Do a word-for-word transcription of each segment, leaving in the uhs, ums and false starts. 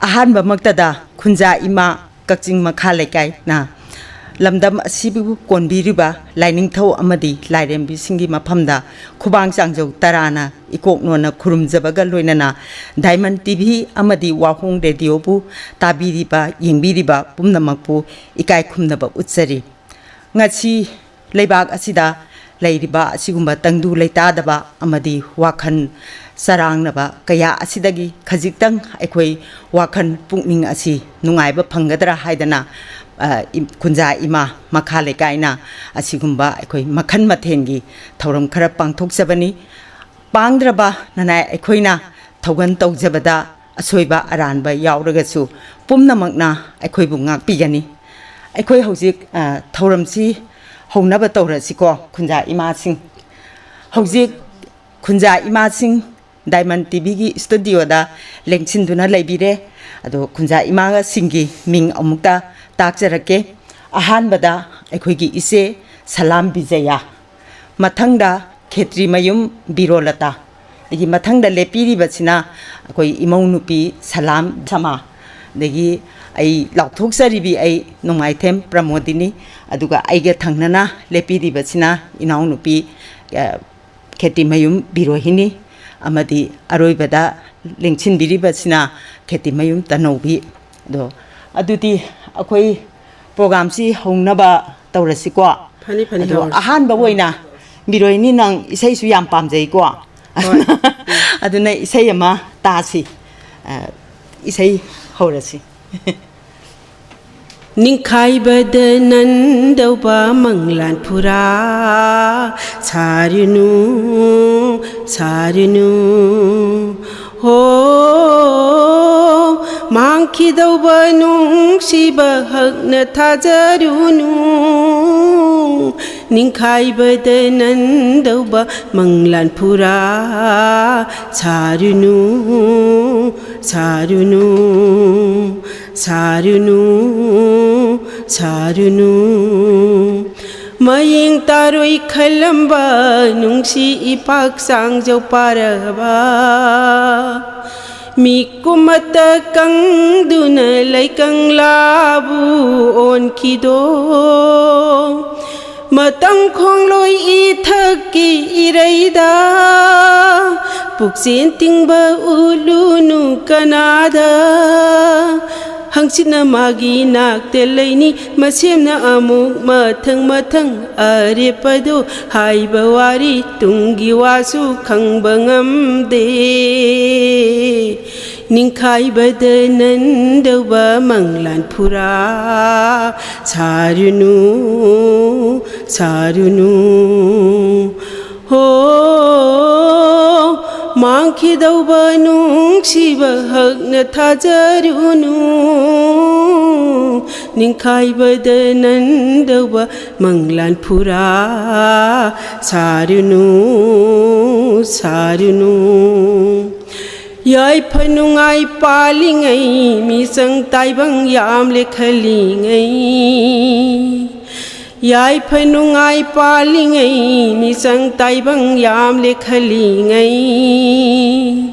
ꯑꯍꯥꯟꯕꯃꯛꯇꯗ ꯈꯨꯟꯖꯥ ꯏꯃꯥ ꯀꯛꯆꯤꯡ ꯃꯈꯥ ꯂꯩꯀꯥꯏꯅ ꯂꯝꯗꯝ ꯑꯁꯤꯕꯨ ꯀꯣꯟꯕꯤꯔꯤꯕ ꯂꯥꯏꯅꯤꯡꯊꯧ ꯑꯃꯗꯤ ꯂꯥꯏꯔꯦꯝꯕꯤꯁꯤꯡꯒꯤ ꯃꯐꯝꯗ ꯈꯨꯕꯥꯡ ꯆꯥꯡꯖꯧ ꯇꯔꯥꯅ ꯏꯀꯣꯛ ꯅꯣꯟꯅ ꯈꯨꯔꯨꯝꯖꯕꯒ ꯂꯣꯏꯅꯅ ꯗꯥꯏꯃꯟ ꯇꯤ ꯚꯤ ꯑꯃꯗꯤ ꯋꯥꯍꯣꯡ ꯔꯦꯗꯤꯑꯣꯕꯨ ꯇꯥꯕꯤꯔꯤꯕ, ꯌꯦꯡꯕꯤꯔꯤꯕ ꯄꯨꯝꯅꯃꯛꯄꯨ ꯏꯀꯥꯏ ꯈꯨꯝꯅꯕ ꯎꯠꯆꯔꯤ꯫ ꯉꯁꯤ ꯂꯩꯕꯥꯛ ꯑꯁꯤꯗ ꯂꯩꯔꯤꯕ ꯑꯁꯤꯒꯨꯝꯕ ꯇꯪꯗꯨ ꯂꯩꯇꯥꯗꯕ ꯑꯃꯗꯤ ꯋꯥꯈꯜ ꯆꯔꯥꯡꯅꯕ ꯀꯌꯥ ꯑꯁꯤꯗꯒꯤ ꯈꯖꯤꯛꯇꯪ ꯑꯩꯈꯣꯏ ꯋꯥꯈꯜ ꯄꯨꯛꯅꯤꯡ ꯑꯁꯤ ꯅꯨꯡꯉꯥꯏꯕ ꯐꯪꯒꯗ꯭ꯔꯥ ꯍꯥꯏꯗꯅ, ꯑ, ꯏꯝ-, ꯈꯨꯟꯖꯥ ꯏꯃꯥ ꯃꯈꯥ ꯂꯩꯀꯥꯏꯅ ꯑꯁꯤꯒꯨꯝꯕ ꯑꯩꯈꯣꯏ ꯃꯈꯜ ꯃꯊꯦꯜꯒꯤ ꯊꯧꯔꯝ ꯈꯔ ꯄꯥꯡꯊꯣꯛꯆꯕꯅꯤ꯫ ꯄꯥꯡꯗ꯭ꯔꯕ ꯅꯅꯥꯏ ꯑꯩꯈꯣꯏꯅ ꯊꯧꯒꯜ ꯇꯧꯖꯕꯗ ꯑꯁꯣꯏꯕ ꯑꯔꯥꯟꯕ ꯌꯥꯎꯔꯒꯁꯨ ꯄꯨꯝꯅꯃꯛꯅ ꯑꯩꯈꯣꯏꯕꯨ ꯉꯥꯛꯄꯤꯒꯅꯤ꯫ ꯑꯩꯈꯣꯏ ꯍꯧꯖꯤꯛ, ꯑ, ꯊꯧꯔꯝꯁꯤ ꯍꯧꯅꯕ ꯇꯧꯔꯁꯤꯀꯣ, ꯈꯨꯟꯖꯥ ꯏꯃꯥꯁꯤꯡ꯫ ꯍꯧꯖꯤꯛ ꯈꯨꯟꯖꯥ ꯏꯃꯥꯁꯤꯡ ꯗꯥꯏꯃꯟ ꯇꯤ ꯚꯤꯒꯤ ꯏꯁꯇꯨꯗꯤꯑꯣꯗ ꯂꯦꯡꯁꯤꯟꯗꯨꯅ ꯂꯩꯕꯤꯔꯦ꯫ ꯑꯗꯣ ꯈꯨꯟꯖꯥ ꯏꯃꯥꯁꯤꯡꯒꯤ ꯃꯤꯡ ꯑꯃꯨꯛꯇ ꯇꯥꯛꯆꯔꯛꯀꯦ꯫ ꯑꯍꯥꯟꯕꯗ ꯑꯩꯈꯣꯏꯒꯤ ꯏꯆꯦ ꯁꯂꯥꯝ ꯕꯤꯖꯌꯥ, ꯃꯊꯪꯗ ꯈꯦꯇ꯭ꯔꯤꯃꯌꯨꯝ ꯕꯤꯔꯣꯂꯇꯥ, ꯑꯗꯒꯤ ꯃꯊꯪꯗ ꯂꯦꯞꯄꯤꯔꯤꯕꯁꯤꯅ ꯑꯩꯈꯣꯏ ꯏꯃꯧ ꯅꯨꯄꯤ ꯁꯂꯥꯝ ꯁꯃꯥ, ꯑꯗꯒꯤ ꯑꯩ ꯂꯥꯎꯊꯣꯛꯆꯔꯤꯕꯤ ꯑꯩ ꯅꯣꯡꯃꯥꯏꯊꯦꯝ ꯄ꯭ꯔꯃꯣꯗꯤꯅꯤ, ꯑꯗꯨꯒ ꯑꯩꯒ ꯊꯪꯅꯅ ꯂꯦꯞꯄꯤꯔꯤꯕꯁꯤꯅ ꯏꯅꯥꯎꯅꯨꯄꯤ, ꯑ, ꯈꯦꯇꯤꯃꯌꯨꯝ ꯕꯤꯔꯣꯍꯤꯅꯤ, ꯑꯃꯗꯤ ꯑꯔꯣꯏꯕꯗ ꯂꯦꯡꯁꯤꯟꯕꯤꯔꯤꯕꯁꯤꯅ ꯈꯦꯇꯤꯃꯌꯨꯝ ꯇꯅꯧꯕꯤ꯫ ꯑꯗꯣ ꯑꯗꯨꯗꯤ ꯑꯩꯈꯣꯏ ꯄ꯭ꯔꯣꯒꯥꯝꯁꯤ ꯍꯧꯅꯕ ꯇꯧꯔꯁꯤꯀꯣ꯫ ꯐꯅꯤ, ꯐꯅꯤ, ꯑꯗꯣ ꯍꯧꯔꯁꯤ꯫ ꯑꯍꯥꯟꯕ ꯑꯣꯏꯅ ꯕꯤꯔꯣꯍꯤꯅꯤ, ꯅꯪ ꯏꯁꯩꯁꯨ ꯌꯥꯝ ꯄꯥꯝꯖꯩꯀꯣ꯫ ꯍꯣꯏ꯫ ꯑꯗꯨꯅ ꯏꯁꯩ ꯑꯃ ꯇꯥꯁꯤ꯫ ꯑ, ꯏꯁꯩ ꯍꯧꯔꯁꯤ꯫ ꯅꯤꯡꯈꯥꯏꯕꯗ ꯅꯟꯗꯧꯕ ꯃꯪꯂꯥꯟ ꯐꯨꯔꯥ ꯁꯥꯔꯨꯅꯨ, ꯁꯥꯔꯨꯅꯨ꯫ ꯍꯣ, ꯃꯥꯡꯈꯤꯗꯧꯕ ꯅꯨꯡꯁꯤꯕ ꯍꯛꯅ ꯊꯥꯖꯔꯨꯅꯨ꯫ ꯅꯤꯡꯈꯥꯏꯕꯗ ꯅꯟꯗꯧꯕ ꯃꯪꯂꯥꯟ ꯐꯨꯔꯥ ꯁꯥꯔꯨꯅꯨ, ꯁꯥꯔꯨꯅꯨ, ꯁꯥꯔꯨꯅꯨ, ꯁꯥꯔꯨꯅꯨ꯫ ꯃꯌꯦꯡ ꯇꯥꯔꯣꯏ ꯈꯜꯂꯝꯕ ꯅꯨꯡꯁꯤ ꯏꯄꯥꯛ ꯆꯥꯡꯖꯧ ꯄꯥꯔꯕ ꯃꯤꯀꯨꯃꯠꯇ ꯀꯪꯗꯨꯅ ꯂꯩꯀꯪꯂꯥꯕꯨ ꯑꯣꯟꯈꯤꯗꯣ꯫ ꯃꯇꯝ ꯈꯣꯡꯂꯣꯏ ꯏꯊꯛꯀꯤ ꯏꯔꯩꯗ ꯄꯨꯛꯆꯦꯟ ꯇꯤꯡꯕ ꯎꯠꯂꯨꯅꯨ ꯀꯅꯥꯗ꯫ ꯍꯪꯆꯤꯠꯅ ꯃꯥꯒꯤ ꯅꯥꯛꯇ ꯂꯩꯅꯤ, ꯃꯁꯦꯝꯅ ꯑꯃꯨꯛ ꯃꯊꯪ ꯃꯊꯪ ꯑꯔꯦꯞꯄꯗꯨ ꯍꯥꯏꯕ ꯋꯥꯔꯤ ꯇꯨꯡꯒꯤ ꯋꯥꯁꯨ ꯈꯪꯕ ꯉꯝꯗꯦ꯫ ꯅꯤꯡꯈꯥꯏꯕꯗ ꯅꯟꯗꯧꯕ ꯃꯪꯂꯥꯟ ꯐꯨꯔꯥ ꯁꯥꯔꯨꯅꯨ, ꯁꯥꯔꯨꯅꯨ꯫ ꯍꯣ, ꯃꯥꯡꯈꯤꯗꯧꯕ ꯅꯨꯡꯁꯤꯕ ꯍꯛꯅ ꯊꯥꯖꯔꯨꯅꯨ꯫ ꯅꯤꯡꯈꯥꯏꯕꯗ ꯅꯟꯗꯧꯕ ꯃꯪꯂꯥꯟ ꯐꯨꯔꯥ ꯁꯥꯔꯨꯅꯨ, ꯁꯥꯔꯨꯅꯨ꯫ ꯌꯥꯏꯐ ꯅꯨꯡꯉꯥꯏ ꯄꯥꯜꯂꯤꯉꯩ, ꯃꯤꯆꯪ ꯇꯥꯏꯕꯪ ꯌꯥꯝꯂꯦ ꯈꯜꯂꯤꯉꯩ꯫ ꯌꯥꯏꯐ ꯅꯨꯡꯉꯥꯏ ꯄꯥꯜꯂꯤꯉꯩ, ꯃꯤꯆꯪ ꯇꯥꯏꯕꯪ ꯌꯥꯝꯂꯦ ꯈꯜꯂꯤꯉꯩ꯫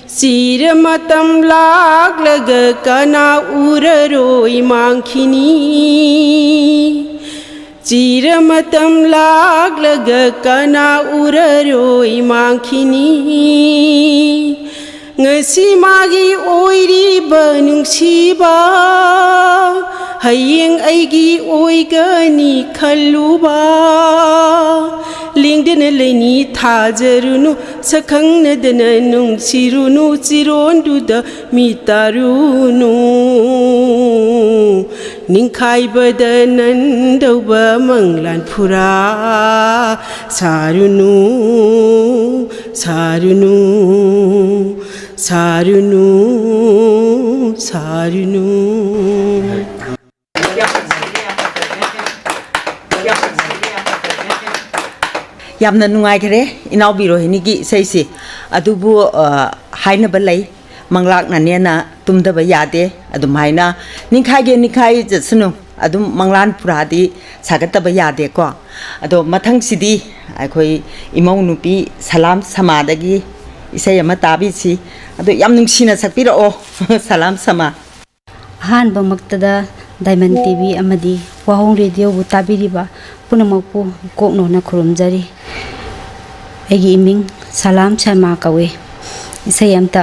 ꯆꯤꯔ ꯃꯇꯝ ꯂꯥꯛꯂꯒ ꯀꯅꯥ ꯎꯔꯔꯣꯏ ꯃꯥꯡꯈꯤꯅꯤ꯫ ꯆꯤꯔ ꯃꯇꯝ ꯂꯥꯛꯂꯒ ꯀꯅꯥ ꯎꯔꯔꯣꯏ ꯃꯥꯡꯈꯤꯅꯤ꯫ ꯉꯁꯤ ꯃꯥꯒꯤ ꯑꯣꯏꯔꯤꯕ ꯅꯨꯡꯁꯤꯕ, ꯍꯌꯦꯡ ꯑꯩꯒꯤ ꯑꯣꯏꯒꯅꯤ ꯈꯜꯂꯨꯕ꯫ ꯂꯦꯡꯗꯅ ꯂꯩꯅꯤ ꯊꯥꯖꯔꯨꯅꯨ, ꯁꯛꯈꯪꯅꯗꯅ ꯅꯨꯡꯁꯤꯔꯨꯅꯨ, ꯆꯤꯔꯣꯟꯗꯨꯗ ꯃꯤ ꯇꯥꯔꯨꯅꯨ꯫ ꯅꯤꯡꯈꯥꯏꯕꯗ ꯅꯟꯗꯧꯕ ꯃꯪꯂꯥꯟ ꯐꯨꯔꯥ ꯁꯥꯔꯨꯅꯨ, ꯁꯥꯔꯨꯅꯨ, ꯁꯥꯔꯨꯅꯨ, ꯁꯥꯔꯨꯅꯨ꯫ ꯌꯥꯝꯅ ꯅꯨꯡꯉꯥꯏꯈꯔꯦ ꯏꯅꯥꯎꯕꯤ ꯔꯣꯍꯤꯅꯤꯒꯤ ꯏꯁꯩꯁꯤ꯫ ꯑꯗꯨꯕꯨ, ꯑ, ꯍꯥꯏꯅꯕ ꯂꯩ, ꯃꯪꯂꯥꯛꯅꯅꯦꯅ ꯇꯨꯝꯗꯕ ꯌꯥꯗꯦ꯫ ꯑꯗꯨꯃꯥꯏꯅ ꯅꯤꯡꯈꯥꯏꯒꯦ ꯅꯤꯡꯈꯥꯏ ꯆꯠꯁꯅꯨ, ꯑꯗꯨꯝ ꯃꯪꯂꯥꯟ ꯐꯨꯔꯥꯗꯤ ꯁꯥꯒꯠꯇꯕ ꯌꯥꯗꯦꯀꯣ꯫ ꯑꯗꯣ ꯃꯊꯪꯁꯤꯗꯤ ꯑꯩꯈꯣꯏ ꯏꯃꯧ ꯅꯨꯄꯤ ꯁꯂꯥꯝ ꯁꯃꯥꯗꯒꯤ ꯏꯁꯩ ꯑꯃ ꯇꯥꯕꯤꯁꯤ꯫ ꯑꯗꯨ ꯌꯥꯝ ꯅꯨꯡꯁꯤꯅ ꯁꯛꯄꯤꯔꯛꯑꯣ꯫ ꯁꯂꯥꯝ ꯁꯃꯥ꯫ ꯑꯍꯥꯟꯕꯃꯛꯇꯗ ꯗꯥꯏꯃꯟ ꯇꯤ ꯚꯤ ꯑꯃꯗꯤ ꯋꯥꯍꯣꯡ ꯔꯦꯗꯤꯑꯣꯕꯨ ꯇꯥꯕꯤꯔꯤꯕ ꯄꯨꯝꯅꯃꯛꯄꯨ ꯀꯣꯛꯅꯣꯅ ꯈꯨꯔꯨꯝꯖꯔꯤ꯫ ꯑꯩꯒꯤ ꯏꯃꯤꯡ ꯁꯂꯥꯝ ꯁꯔꯃꯥ ꯀꯧꯏ꯫ ꯏꯁꯩ ꯑꯝꯇ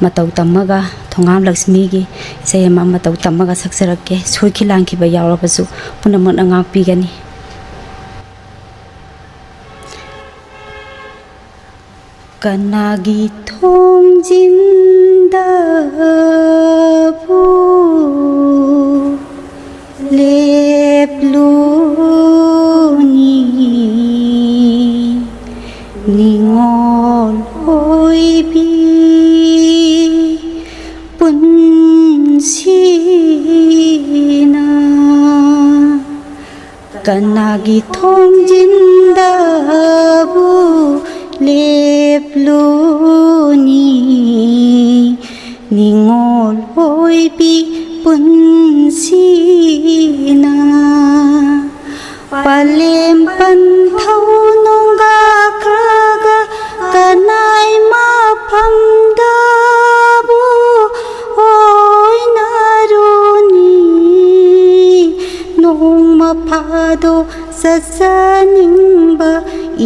ꯃꯇꯧ ꯇꯝꯃꯒ, ꯊꯣꯉꯥꯝ ꯂꯛꯁꯃꯤꯒꯤ ꯏꯁꯩ ꯑꯃ ꯃꯇꯧ ꯇꯝꯃꯒ ꯁꯛꯆꯔꯛꯀꯦ꯫ ꯁꯣꯏꯈꯤ ꯂꯥꯟꯈꯤꯕ ꯌꯥꯎꯔꯕꯁꯨ ꯄꯨꯝꯅꯃꯛꯅ ꯉꯥꯛꯄꯤꯒꯅꯤ꯫ ꯀꯅꯥꯒꯤ ꯊꯣꯡꯖꯤꯟꯗꯕꯨ ꯂꯦꯞꯂꯨꯅꯤ? ꯅꯤꯉꯣꯜ ꯑꯣꯏꯕꯤ ꯄꯨꯟꯁꯤꯅ ꯀꯅꯥꯒꯤ ꯊꯣꯡꯖꯤꯟꯗꯕꯨ ꯂꯦꯞꯂꯨꯅꯤ? ꯅꯤꯉꯣꯜ ꯑꯣꯏꯕꯤ ꯄꯨꯟꯁꯤꯅ ꯄꯂꯦꯝ ꯄꯟꯊꯧ ꯅꯣꯡꯒꯥꯈ꯭ꯔꯒ ꯀꯅꯥꯏ ꯃꯐꯝꯗꯕꯨ ꯑꯣꯏꯅꯔꯨꯅꯤ? ꯅꯣꯡꯃ ꯐꯥꯗꯣꯛ ꯆꯠꯆꯅꯤꯡꯕ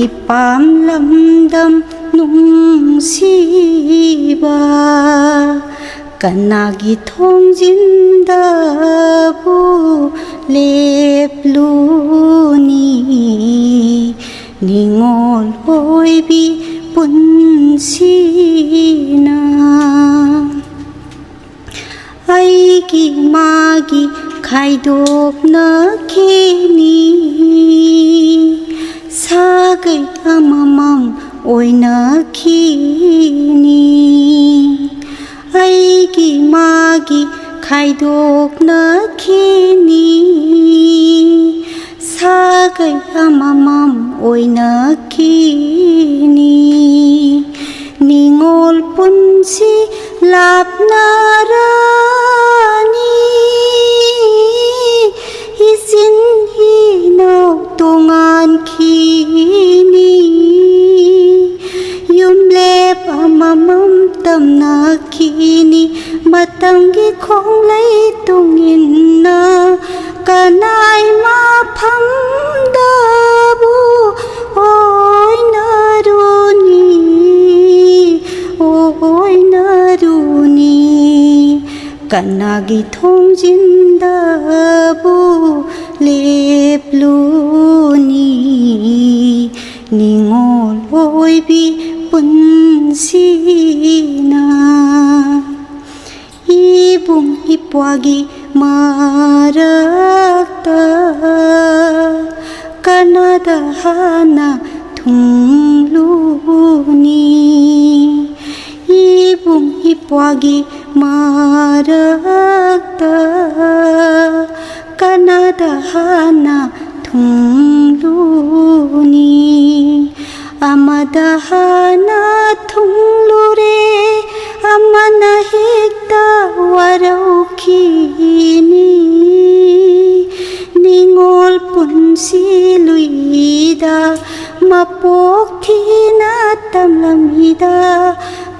ꯏꯄꯥꯝ ꯂꯝꯗꯝ ꯅꯨꯡꯁꯤꯕ, ꯀꯅꯥꯒꯤ ꯊꯣꯡꯖꯤꯟꯗꯕꯨ ꯂꯦꯞꯂꯨꯅꯤ? ꯅꯤꯉꯣꯜ ꯑꯣꯏꯕꯤ ꯄꯨꯟꯁꯤꯅ꯫ ꯑꯩꯒꯤ ꯃꯥꯒꯤ ꯈꯥꯏꯗꯣꯛꯅꯈꯤꯅꯤ, ꯁꯥꯒꯩ ꯑꯃꯃꯝ ꯑꯣꯏꯅꯈꯤꯅꯤ꯫ ꯑꯩꯒꯤ ꯃꯥꯒꯤ ꯈꯥꯏꯗꯣꯛꯅꯈꯤꯅꯤ, ꯁꯥꯒꯩ ꯑꯃꯃꯝ ꯑꯣꯏꯅꯈꯤꯅꯤ꯫ ꯅꯤꯉꯣꯜ ꯄꯨꯟꯁꯤ ꯂꯥꯞꯅꯔꯅꯤ, ꯏꯆꯤꯟ ꯏꯅꯥꯎ ꯇꯣꯉꯥꯟꯈꯤꯅꯤ꯫ ꯌꯨꯝꯂꯦꯞ ꯑꯃꯃꯝ ꯃꯇꯝꯒꯤ ꯈꯣꯡꯂꯩ ꯇꯨꯡ ꯏꯟꯅ ꯀꯅꯥꯏ ꯃꯐꯝꯗꯕꯨ ꯑꯣꯏꯅꯔꯨꯅꯤ, ꯑꯣꯏꯅꯔꯨꯅꯤ꯫ ꯀꯅꯥꯒꯤ ꯊꯣꯡꯖꯤꯟꯗꯕꯨ ꯂꯦꯞꯂꯨꯅꯤ ꯅꯤꯉꯣꯜ ꯑꯣꯏꯕꯤ ꯄꯨꯟꯁꯤꯅ꯫ ꯏꯕꯨꯡ ꯏꯄ꯭ꯋꯥꯒꯤ ꯃꯔꯛꯇ ꯀꯅꯥꯗ ꯍꯥꯟꯅ ꯊꯨꯡꯂꯨꯅꯤ? ꯏꯕꯨꯡ ꯏꯄ꯭ꯋꯥꯒꯤ ꯃꯔꯛꯇ ꯀꯅꯥꯗ ꯍꯥꯟꯅ ꯊꯨꯡꯂꯨꯅꯤ? ꯑꯃꯗ ꯍꯥꯟꯅ ꯊꯨꯡꯂꯨꯔꯦ, ꯑꯃꯅ ꯍꯦꯛꯇ ꯋꯥꯔꯧꯈꯤꯅꯤ꯫ ꯅꯤꯉꯣꯜ ꯄꯨꯟꯁꯤ ꯂꯨꯏꯗ ꯃꯄꯣꯛ ꯊꯤꯅ ꯇꯝꯂꯝꯃꯤꯗ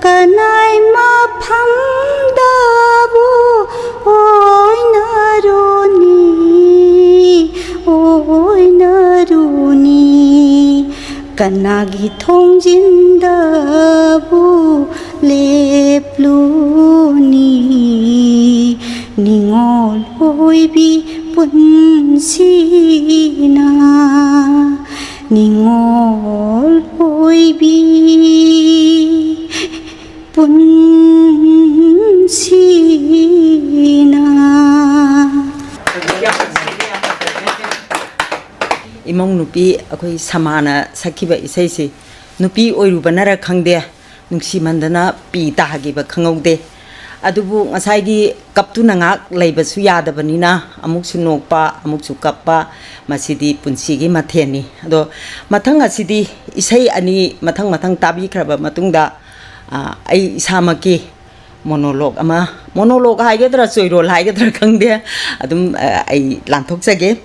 ꯀꯅꯥꯏ ꯃꯐꯝꯗꯕꯨ ꯑꯣꯏꯅꯔꯨꯅꯤ, ꯑꯣꯏꯅꯔꯨꯅꯤ? ꯀꯅꯥꯒꯤ ꯊꯣꯡꯖꯤꯟꯗꯕꯨ ꯂꯦꯞꯂꯨꯅꯤ ꯅꯤꯉꯣꯜ ꯑꯣꯏꯕꯤ ꯄꯨꯟꯁꯤꯅ? ꯅꯤꯉꯣꯜ ꯑꯣꯏꯕꯤ ꯄꯨꯟꯁꯤꯅ꯫ ꯏꯃꯧ ꯅꯨꯄꯤ ꯑꯩꯈꯣꯏ ꯁꯃꯥꯅ ꯁꯛꯈꯤꯕ ꯏꯁꯩꯁꯤ ꯅꯨꯄꯤ ꯑꯣꯏꯔꯨꯕꯅꯔ ꯈꯪꯗꯦ, ꯅꯨꯡꯁꯤꯃꯟꯗꯅ ꯄꯤ ꯇꯥꯈꯤꯕ ꯈꯪꯍꯧꯗꯦ꯫ ꯑꯗꯨꯕꯨ ꯉꯁꯥꯏꯒꯤ ꯀꯞꯇꯨꯅ ꯉꯥꯏꯍꯥꯛ ꯂꯩꯕꯁꯨ ꯌꯥꯗꯕꯅꯤꯅ ꯑꯃꯨꯛꯁꯨ ꯅꯣꯛꯄ, ꯑꯃꯨꯛꯁꯨ ꯀꯞꯄ, ꯃꯁꯤꯗꯤ ꯄꯨꯟꯁꯤꯒꯤ ꯃꯊꯦꯜꯅꯤ꯫ ꯑꯗꯣ ꯃꯊꯪ ꯑꯁꯤꯗꯤ ꯏꯁꯩ ꯑꯅꯤ ꯃꯊꯪ ꯃꯊꯪ ꯇꯥꯕꯤꯈ꯭ꯔꯕ ꯃꯇꯨꯡꯗ, ꯑ, ꯑꯩ ꯏꯁꯥꯃꯛꯀꯤ ꯃꯣꯅꯣꯂꯣꯛ ꯑꯃ, ꯃꯣꯅꯣꯂꯣꯛ ꯍꯥꯏꯒꯗ꯭ꯔꯥ ꯆꯣꯏꯔꯣꯜ ꯍꯥꯏꯒꯗ꯭ꯔꯥ ꯈꯪꯗꯦ, ꯑꯗꯨꯝ, ꯑ, ꯑꯩ ꯂꯥꯟꯊꯣꯛꯆꯒꯦ꯫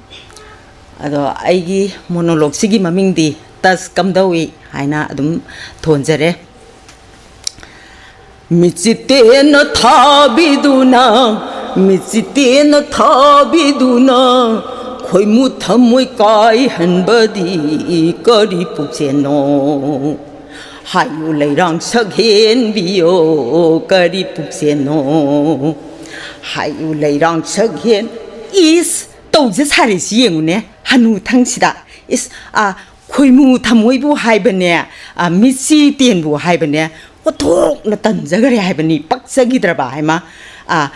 ꯑꯗꯣ ꯑꯩꯒꯤ ꯃꯣꯅꯣꯂꯣꯛꯁꯤꯒꯤ ꯃꯃꯤꯡꯗꯤ ꯇꯁ ꯀꯝꯗꯧꯏ ꯍꯥꯏꯅ ꯑꯗꯨꯝ ꯊꯣꯟꯖꯔꯦ꯫ ꯃꯤꯠꯁꯤꯇꯦꯟꯅ ꯊꯥꯕꯤꯗꯨꯅ, ꯃꯤꯠꯁꯤꯇꯦꯟꯅ ꯊꯥꯕꯤꯗꯨꯅ, ꯈꯣꯏꯃꯨ ꯊꯃꯣꯏ ꯀꯥꯏꯍꯟꯕꯗꯤ ꯀꯔꯤ ꯄꯨꯛꯆꯦꯜꯅꯣ? ꯍꯥꯏꯌꯨ ꯂꯩꯔꯥꯡ ꯁꯛꯍꯦꯟꯕꯤꯌꯣ, ꯀꯔꯤ ꯄꯨꯛꯆꯦꯜꯅꯣ? ꯍꯥꯏꯌꯨ ꯂꯩꯔꯥꯡ ꯁꯛꯍꯦꯟ꯫ ꯏꯁ, ꯇꯧꯖ ꯁꯥꯔꯤꯁꯤ ꯌꯦꯡꯉꯨꯅꯦ, ꯍꯅꯨ ꯊꯪꯁꯤꯗ꯫ ꯏꯁ, ꯑ, ꯈꯣꯏꯃꯨ ꯊꯃꯣꯏꯕꯨ ꯍꯥꯏꯕꯅꯦ, ꯑ, ꯃꯤꯠꯁꯤ ꯇꯦꯟꯕꯨ ꯍꯥꯏꯕꯅꯦ, ꯑꯣꯟꯊꯣꯛꯅ ꯇꯟꯖꯈꯔꯦ ꯍꯥꯏꯕꯅꯤ, ꯄꯛꯆꯈꯤꯗ꯭ꯔꯕ ꯍꯥꯏꯃ꯫ ꯑ,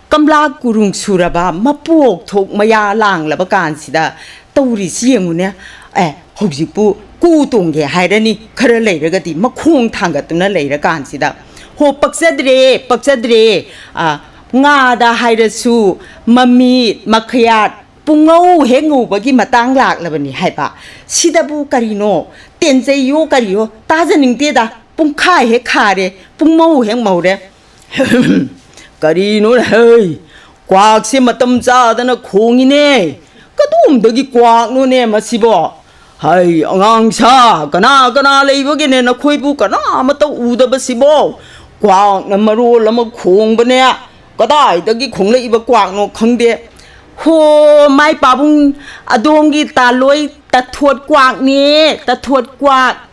ꯀꯝꯂꯥ ꯀꯨꯔꯨꯡ ꯁꯨꯔꯕ, ꯃꯄꯣꯛ ꯊꯣꯛ ꯃꯌꯥ ꯂꯥꯡꯂꯕ ꯀꯥꯟꯁꯤꯗ ꯇꯧꯔꯤꯁꯤ ꯌꯦꯡꯉꯨꯅꯦ꯫ ꯑꯦ, ꯍꯧꯖꯤꯛꯄꯨ ꯀꯨ ꯇꯣꯡꯒꯦ ꯍꯥꯏꯔꯅꯤ, ꯈꯔ ꯂꯩꯔꯒꯗꯤ ꯃꯈꯣꯡ ꯊꯥꯡꯒꯠꯇꯨꯅ ꯂꯩꯔꯀꯥꯟꯁꯤꯗ꯫ ꯍꯣ, ꯄꯛꯆꯗ꯭ꯔꯦ, ꯄꯛꯆꯗ꯭ꯔꯦ꯫ ꯑ, ꯉꯥꯗ ꯍꯥꯏꯔꯁꯨ ꯃꯃꯤꯠ, ꯃꯈꯌꯥꯠ, ꯄꯨꯡꯉꯧ ꯍꯦꯛ ꯉꯧꯕꯒꯤ ꯃꯇꯥꯡ ꯂꯥꯛꯂꯕꯅꯤ ꯍꯥꯏꯕ꯫ ꯁꯤꯗꯕꯨ ꯀꯔꯤꯅꯣ? ꯇꯦꯟꯖꯩꯌꯣ ꯀꯔꯤꯌꯣ? ꯇꯥꯖꯅꯤꯡꯗꯦꯗ꯫ ꯄꯨꯡꯈꯥꯏ ꯍꯦꯛ ꯈꯥꯔꯦ, ꯄꯨꯡꯃꯧ ꯍꯦꯛ ꯃꯧꯔꯦ꯫ ꯀꯔꯤꯅꯣꯅꯦ ꯍꯩ? ꯀ꯭ꯋꯥꯛꯁꯦ ꯃꯇꯝ ꯆꯥꯗꯅ ꯈꯣꯡꯉꯤꯅꯦ꯫ ꯀꯗꯣꯝꯗꯒꯤ ꯀ꯭ꯋꯥꯛꯅꯣꯅꯦ ꯃꯁꯤꯕꯣ? ꯍꯩ, ꯑꯉꯥꯡ ꯁꯥ, ꯀꯅꯥ ꯀꯅꯥ ꯂꯩꯕꯒꯦꯅꯦ ꯅꯈꯣꯏꯕꯨ ꯀꯅꯥ ꯑꯃꯠꯇ ꯎꯗꯕꯁꯤꯕꯣ? ꯀ꯭ꯋꯥꯛꯅ ꯃꯔꯣꯜ ꯑꯃ ꯈꯣꯡꯕꯅꯦ꯫ ꯀꯗꯥꯏꯗꯒꯤ ꯈꯣꯡꯂꯛꯏꯕ ꯀ꯭ꯋꯥꯛꯅꯣ ꯈꯪꯗꯦ꯫ ꯍꯣ, ꯃꯥꯏ ꯄꯥꯕꯨꯡ, ꯑꯗꯣꯝꯒꯤ ꯇꯥꯂꯣꯏ ꯇꯊꯣꯠ ꯀ꯭ꯋꯥꯛꯅꯦ, ꯇꯊꯣꯠ ꯀ꯭ꯋꯥꯛ꯫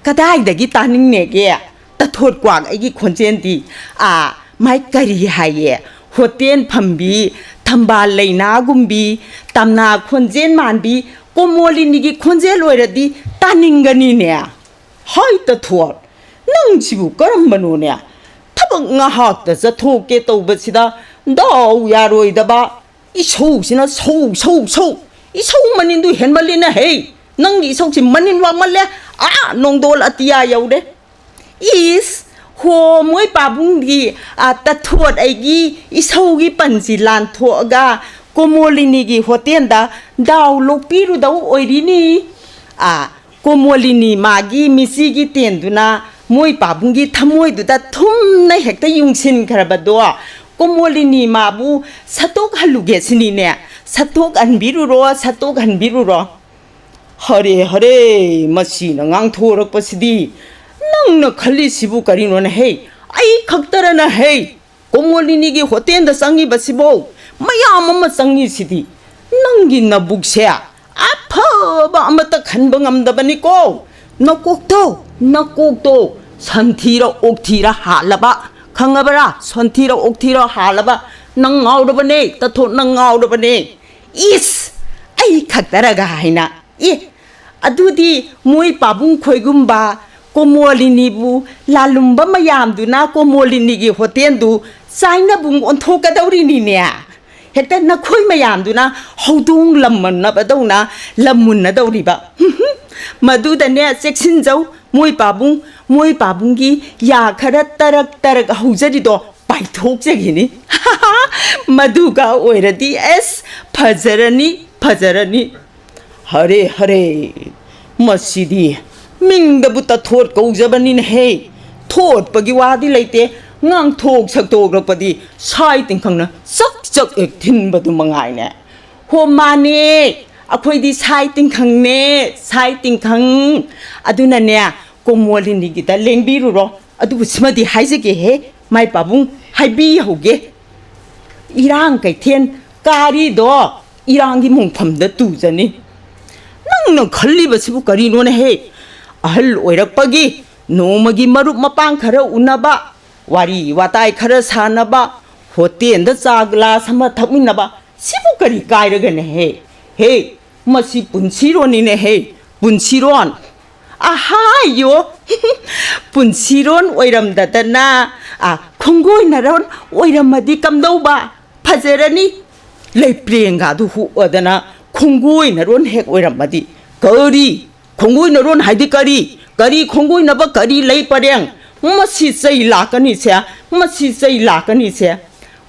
ꯀꯗꯥꯏꯗꯒꯤ ꯇꯥꯅꯤꯡꯅꯦꯒꯦ? ꯇꯊꯣꯠ ꯀ꯭ꯋꯥꯛ ꯑꯩꯒꯤ ꯈꯣꯟꯖꯦꯜꯗꯤ꯫ ꯑꯥ, ꯃꯥꯏ ꯀꯔꯤ ꯍꯥꯏꯌꯦ? ꯍꯣꯇꯦꯜ ꯐꯝꯕꯤ, ꯊꯝꯕꯥꯜ ꯂꯩꯅꯥꯒꯨꯝꯕꯤ, ꯇꯝꯅꯥ ꯈꯣꯟꯖꯦꯜ ꯃꯥꯟꯕꯤ, ꯀꯣꯃꯣꯂꯤꯅꯤꯒꯤ ꯈꯣꯟꯖꯦꯜ ꯑꯣꯏꯔꯗꯤ ꯇꯥꯅꯤꯡꯒꯅꯤꯅꯦ꯫ ꯍꯥꯏ ꯇꯊꯣꯠ, ꯅꯪꯁꯤꯕꯨ ꯀꯔꯝꯕꯅꯣꯅꯦ? ꯊꯕꯛ ꯉꯥꯏꯍꯥꯛꯇ ꯆꯠꯊꯣꯛꯀꯦ ꯇꯧꯕꯁꯤꯗ ꯗꯥꯎ ꯌꯥꯔꯣꯏꯗꯕ꯫ ꯏꯁꯧꯁꯤꯅ ꯁꯧ, ꯁꯧ, ꯁꯧ꯫ ꯏꯁꯧ ꯃꯅꯤꯟꯗꯨ ꯍꯦꯟꯃꯜꯂꯤꯅ ꯍꯦ꯫ ꯅꯪꯒꯤ ꯏꯁꯧꯁꯤ ꯃꯅꯤꯟ ꯋꯥꯡꯃꯜꯂꯦ꯫ ꯑꯥ, ꯅꯣꯡꯗꯣꯜ ꯑꯇꯤꯌꯥ ꯌꯧꯔꯦ꯫ ꯏꯁ, ꯍꯣ, ꯃꯣꯏ ꯄꯥꯕꯨꯡꯒꯤ, ꯑ, ꯇꯊꯣꯠ ꯑꯩꯒꯤ ꯏꯁꯧꯒꯤ ꯄꯟꯁꯤ ꯂꯥꯟꯊꯣꯛꯑꯒ ꯀꯣꯃꯣꯂꯤꯅꯤꯒꯤ ꯍꯣꯇꯦꯜꯗ ꯗꯥꯎ ꯂꯣꯛꯄꯤꯔꯨꯗꯧ ꯑꯣꯏꯔꯤꯅꯤ꯫ ꯑ, ꯀꯣꯃꯣꯂꯤꯅꯤ ꯃꯥꯒꯤ ꯃꯤꯆꯤꯒꯤ ꯇꯦꯟꯗꯨꯅ ꯃꯣꯏ ꯄꯥꯕꯨꯡꯒꯤ ꯊꯃꯣꯏꯗꯨꯗ ꯊꯨꯝꯅ ꯍꯦꯛꯇ ꯌꯨꯡꯁꯤꯟꯈ꯭ꯔꯕꯗꯣ, ꯀꯣꯃꯣꯂꯤꯅꯤ ꯃꯥꯕꯨ ꯁꯠꯇꯣꯛꯍꯜꯂꯨꯒꯦ ꯁꯤꯅꯤꯅꯦ꯫ ꯁꯠꯇꯣꯛꯍꯟꯕꯤꯔꯨꯔꯣ, ꯁꯠꯇꯣꯛꯍꯟꯕꯤꯔꯨꯔꯣ꯫ ꯍꯔꯦ ꯍꯔꯦ, ꯃꯁꯤꯅ ꯉꯥꯡꯊꯣꯔꯛꯄꯁꯤꯗꯤ꯫ ꯅꯪꯅ ꯈꯜꯂꯤꯁꯤꯕꯨ ꯀꯔꯤꯅꯣꯅꯦ ꯍꯦ? ꯑꯩ ꯈꯛꯇꯔꯅ ꯍꯦ, ꯀꯣꯃꯣꯂꯤꯅꯤꯒꯤ ꯍꯣꯇꯦꯜꯗ ꯆꯪꯉꯤꯕꯁꯤꯕꯣ? ꯃꯌꯥꯝ ꯑꯃ ꯆꯪꯉꯤꯁꯤꯗꯤ꯫ ꯅꯪꯒꯤ ꯅꯕꯨꯛꯁꯦ ꯑꯐꯕ ꯑꯃꯠꯇ ꯈꯟꯕ ꯉꯝꯗꯕꯅꯤꯀꯣ꯫ ꯅꯀꯣꯛꯇꯣ, ꯅꯀꯣꯛꯇꯣ ꯁꯟꯊꯤꯔ ꯑꯣꯛꯊꯤꯔ ꯍꯥꯜꯂꯕ, ꯈꯪꯉꯕꯔꯥ? ꯁꯟꯊꯤꯔ ꯑꯣꯛꯊꯤꯔ ꯍꯥꯜꯂꯕ꯫ ꯅꯪ ꯉꯥꯎꯔꯕꯅꯦ, ꯇꯥꯊꯣꯠ, ꯅꯪ ꯉꯥꯎꯔꯕꯅꯦ꯫ ꯏꯁ! ꯑꯩ ꯈꯛꯇꯔꯒ ꯍꯥꯏꯅ꯫ ꯑꯦ, ꯑꯗꯨꯗꯤ ꯃꯣꯏ ꯄꯥꯕꯨꯡ ꯈꯣꯏꯒꯨꯝꯕ ꯀꯣꯃꯣꯂꯤꯅꯤꯕꯨ ꯂꯥꯂꯨꯝꯕ ꯃꯌꯥꯝꯗꯨꯅ ꯀꯣꯃꯣꯂꯤꯅꯤꯒꯤ ꯍꯣꯇꯦꯜꯗꯨ ꯆꯥꯏꯅꯕꯨꯡ ꯑꯣꯟꯊꯣꯛꯀꯗꯧꯔꯤꯅꯤꯅꯦ꯫ ꯍꯦꯛꯇ ꯅꯈꯣꯏ ꯃꯌꯥꯝꯗꯨꯅ ꯍꯧꯗꯣꯡ ꯂꯝꯃꯨꯟꯅꯕꯗꯧꯅ ꯂꯝꯃꯨꯟꯅꯗꯧꯔꯤꯕ꯫ ꯃꯗꯨꯗꯅꯦ ꯆꯦꯛꯁꯤꯟꯖꯧ, ꯃꯣꯏ ꯄꯥꯕꯨꯡ, ꯃꯣꯏ ꯄꯥꯕꯨꯡꯒꯤ ꯌꯥ ꯈꯔ ꯇꯔꯛ ꯇꯔꯛ ꯍꯧꯖꯔꯤꯗꯣ ꯄꯥꯏꯊꯣꯛꯆꯈꯤꯅꯤ꯫ ꯃꯗꯨꯒ ꯑꯣꯏꯔꯗꯤ ꯑꯦꯁ, ꯐꯖꯔꯅꯤ, ꯐꯖꯔꯅꯤ꯫ ꯍꯔꯦ ꯍꯔꯦ, ꯃꯁꯤꯗꯤ ꯃꯤꯡꯗꯕꯨ ꯇꯊꯣꯠ ꯀꯧꯖꯕꯅꯤꯅꯦꯍꯦ꯫ ꯊꯣꯠꯄꯒꯤ ꯋꯥꯗꯤ ꯂꯩꯇꯦ, ꯉꯥꯡꯊꯣꯛ ꯁꯛꯇꯣꯛꯂꯛꯄꯗꯤ ꯁꯥꯏ ꯇꯤꯡꯈꯪꯅ ꯆꯛ ꯆꯛ ꯍꯦꯛ ꯊꯤꯟꯕꯗꯨ ꯃꯉꯥꯏꯅꯦ꯫ ꯍꯣ ꯃꯥꯅꯦ, ꯑꯩꯈꯣꯏꯗꯤ ꯁꯥꯏ ꯇꯤꯡꯈꯪꯅꯦ, ꯁꯥꯏ ꯇꯤꯡꯈꯪ꯫ ꯑꯗꯨꯅꯅꯦ, ꯀꯣꯃꯣꯂꯤꯅꯤꯒꯤꯗ ꯂꯦꯡꯕꯤꯔꯨꯔꯣ꯫ ꯑꯗꯨꯕꯨ ꯁꯤꯃꯗꯤ ꯍꯥꯏꯖꯒꯦꯍꯦ, ꯃꯥꯏ ꯄꯥꯕꯨꯡ, ꯍꯥꯏꯕꯤꯍꯧꯒꯦ꯫ ꯏꯔꯥꯡ ꯀꯩꯊꯦꯜ ꯀꯥꯔꯤꯗꯣ ꯏꯔꯥꯡꯒꯤ ꯃꯣꯡꯐꯝꯗ ꯇꯨꯖꯅꯤ꯫ ꯅꯪꯅ ꯈꯜꯂꯤꯕꯁꯤꯕꯨ ꯀꯔꯤꯅꯣꯅꯦꯍꯦ? ꯑꯍꯜ ꯑꯣꯏꯔꯛꯄꯒꯤ ꯅꯣꯡꯃꯒꯤ ꯃꯔꯨꯞ ꯃꯄꯥꯡ ꯈꯔ ꯎꯅꯕ, ꯋꯥꯔꯤ ꯋꯥꯇꯥꯏ ꯈꯔ ꯁꯥꯟꯅꯕ, ꯍꯣꯇꯦꯜꯗ ꯆꯥ ꯒ꯭ꯂꯥꯁ ꯑꯃ ꯊꯛꯃꯤꯟꯅꯕ, ꯁꯤꯕꯨ ꯀꯔꯤ ꯀꯥꯏꯔꯒꯅꯦꯍꯦ? ꯍꯦ, ꯃꯁꯤ ꯄꯨꯟꯁꯤꯔꯣꯟꯅꯤꯅꯦꯍꯦ, ꯄꯨꯟꯁꯤꯔꯣꯟ꯫ ꯑꯍꯥꯌꯣ! ꯄꯨꯟꯁꯤꯔꯣꯟ ꯑꯣꯏꯔꯝꯗꯗꯅ, ꯑ, ꯈꯣꯡꯒꯣꯏꯅꯔꯣꯟ ꯑꯣꯏꯔꯝꯃꯗꯤ ꯀꯝꯗꯧꯕ? ꯐꯖꯔꯅꯤ꯫ ꯂꯩꯄ꯭ꯔꯦꯡꯒꯗꯨ ꯍꯨꯛꯑꯗꯅ ꯈꯣꯡꯒꯣꯏꯅꯔꯣꯟ ꯍꯦꯛ ꯑꯣꯏꯔꯝꯃꯗꯤ꯫ ꯀꯔꯤ? ꯈꯣꯡꯒꯣꯏꯅꯔꯣꯟ ꯍꯥꯏꯗꯤ ꯀꯔꯤ? ꯀꯔꯤ ꯈꯣꯡꯒꯣꯏꯅꯕ, ꯀꯔꯤ ꯂꯩ ꯄꯔꯦꯡ? ꯃꯁꯤ ꯆꯩ ꯂꯥꯛꯀꯅꯤꯁꯦ, ꯃꯁꯤ ꯆꯩ ꯂꯥꯛꯀꯅꯤꯁꯦ꯫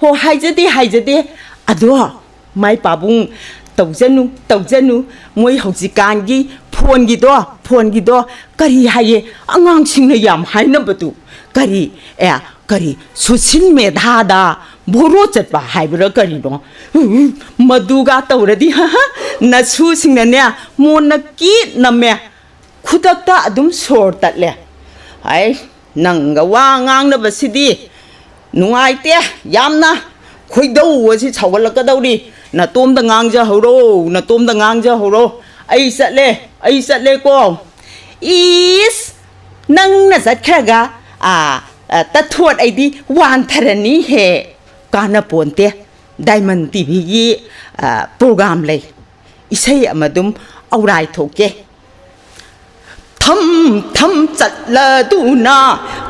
ꯍꯣ, ꯍꯥꯏꯖꯗꯦ, ꯍꯥꯏꯖꯗꯦ꯫ ꯑꯗꯣ, ꯃꯥꯏ ꯄꯥꯕꯨꯡ, ꯇꯧꯖꯅꯨ, ꯇꯧꯖꯅꯨ꯫ ꯃꯣꯏ ꯍꯧꯖꯤꯛꯀꯥꯟꯒꯤ ꯐꯣꯟꯒꯤꯗꯣ, ꯐꯣꯟꯒꯤꯗꯣ ꯀꯔꯤ ꯍꯥꯏꯌꯦ? ꯑꯉꯥꯡꯁꯤꯡꯅ ꯌꯥꯝ ꯍꯥꯏꯅꯕꯗꯨ꯫ ꯀꯔꯤ, ꯑꯦ, ꯀꯔꯤ, ꯁꯣꯁꯤꯜ ꯃꯦꯙꯥꯗ ꯚꯣꯔꯣ ꯆꯠꯄ ꯍꯥꯏꯕ꯭ꯔꯥ ꯀꯔꯤꯅꯣ? ꯎꯝ, ꯃꯗꯨꯒ ꯇꯧꯔꯗꯤ, ꯅꯁꯨꯁꯤꯡꯅꯅꯦ, ꯃꯣꯟꯅ ꯀꯤꯠ ꯅꯝꯃꯦ꯫ ꯈꯨꯗꯛꯇ ꯑꯗꯨꯝ ꯁꯣꯔ ꯇꯠꯂꯦ꯫ ꯑꯩ, ꯅꯪꯒ ꯋꯥ ꯉꯥꯡꯅꯕꯁꯤꯗꯤ ꯅꯨꯡꯉꯥꯏꯇꯦ ꯌꯥꯝꯅ꯫ ꯈꯣꯏꯗꯧ ꯑꯁꯤ ꯁꯥꯎꯒꯠꯂꯛꯀꯗꯧꯔꯤ꯫ ꯅꯇꯣꯝꯗ ꯉꯥꯡꯖꯍꯧꯔꯣ, ꯅꯇꯣꯝꯗ ꯉꯥꯡꯖꯍꯧꯔꯣ꯫ ꯑꯩ ꯆꯠꯂꯦ, ꯑꯩ ꯆꯠꯂꯦꯀꯣ꯫ ꯏꯁ, ꯅꯪꯅ ꯆꯠꯈ꯭ꯔꯒ, ꯑꯥ, ꯑ, ꯇꯊꯣꯠ ꯑꯩꯗꯤ ꯋꯥꯟꯊꯔꯅꯤꯍꯦ꯫ ꯀꯥꯟꯅꯄꯣꯟꯇꯦ꯫ ꯗꯥꯏꯃꯟ ꯇꯤꯚꯤꯒꯤ, ꯑ, ꯄ꯭ꯔꯣꯒ꯭ꯔꯥꯝ ꯂꯩ꯫ ꯏꯁꯩ ꯑꯃ ꯑꯗꯨꯝ ꯑꯧꯔꯥꯏ ꯊꯣꯛꯀꯦ꯫ ꯊꯝ ꯊꯝ ꯆꯠꯂꯗꯨꯅ,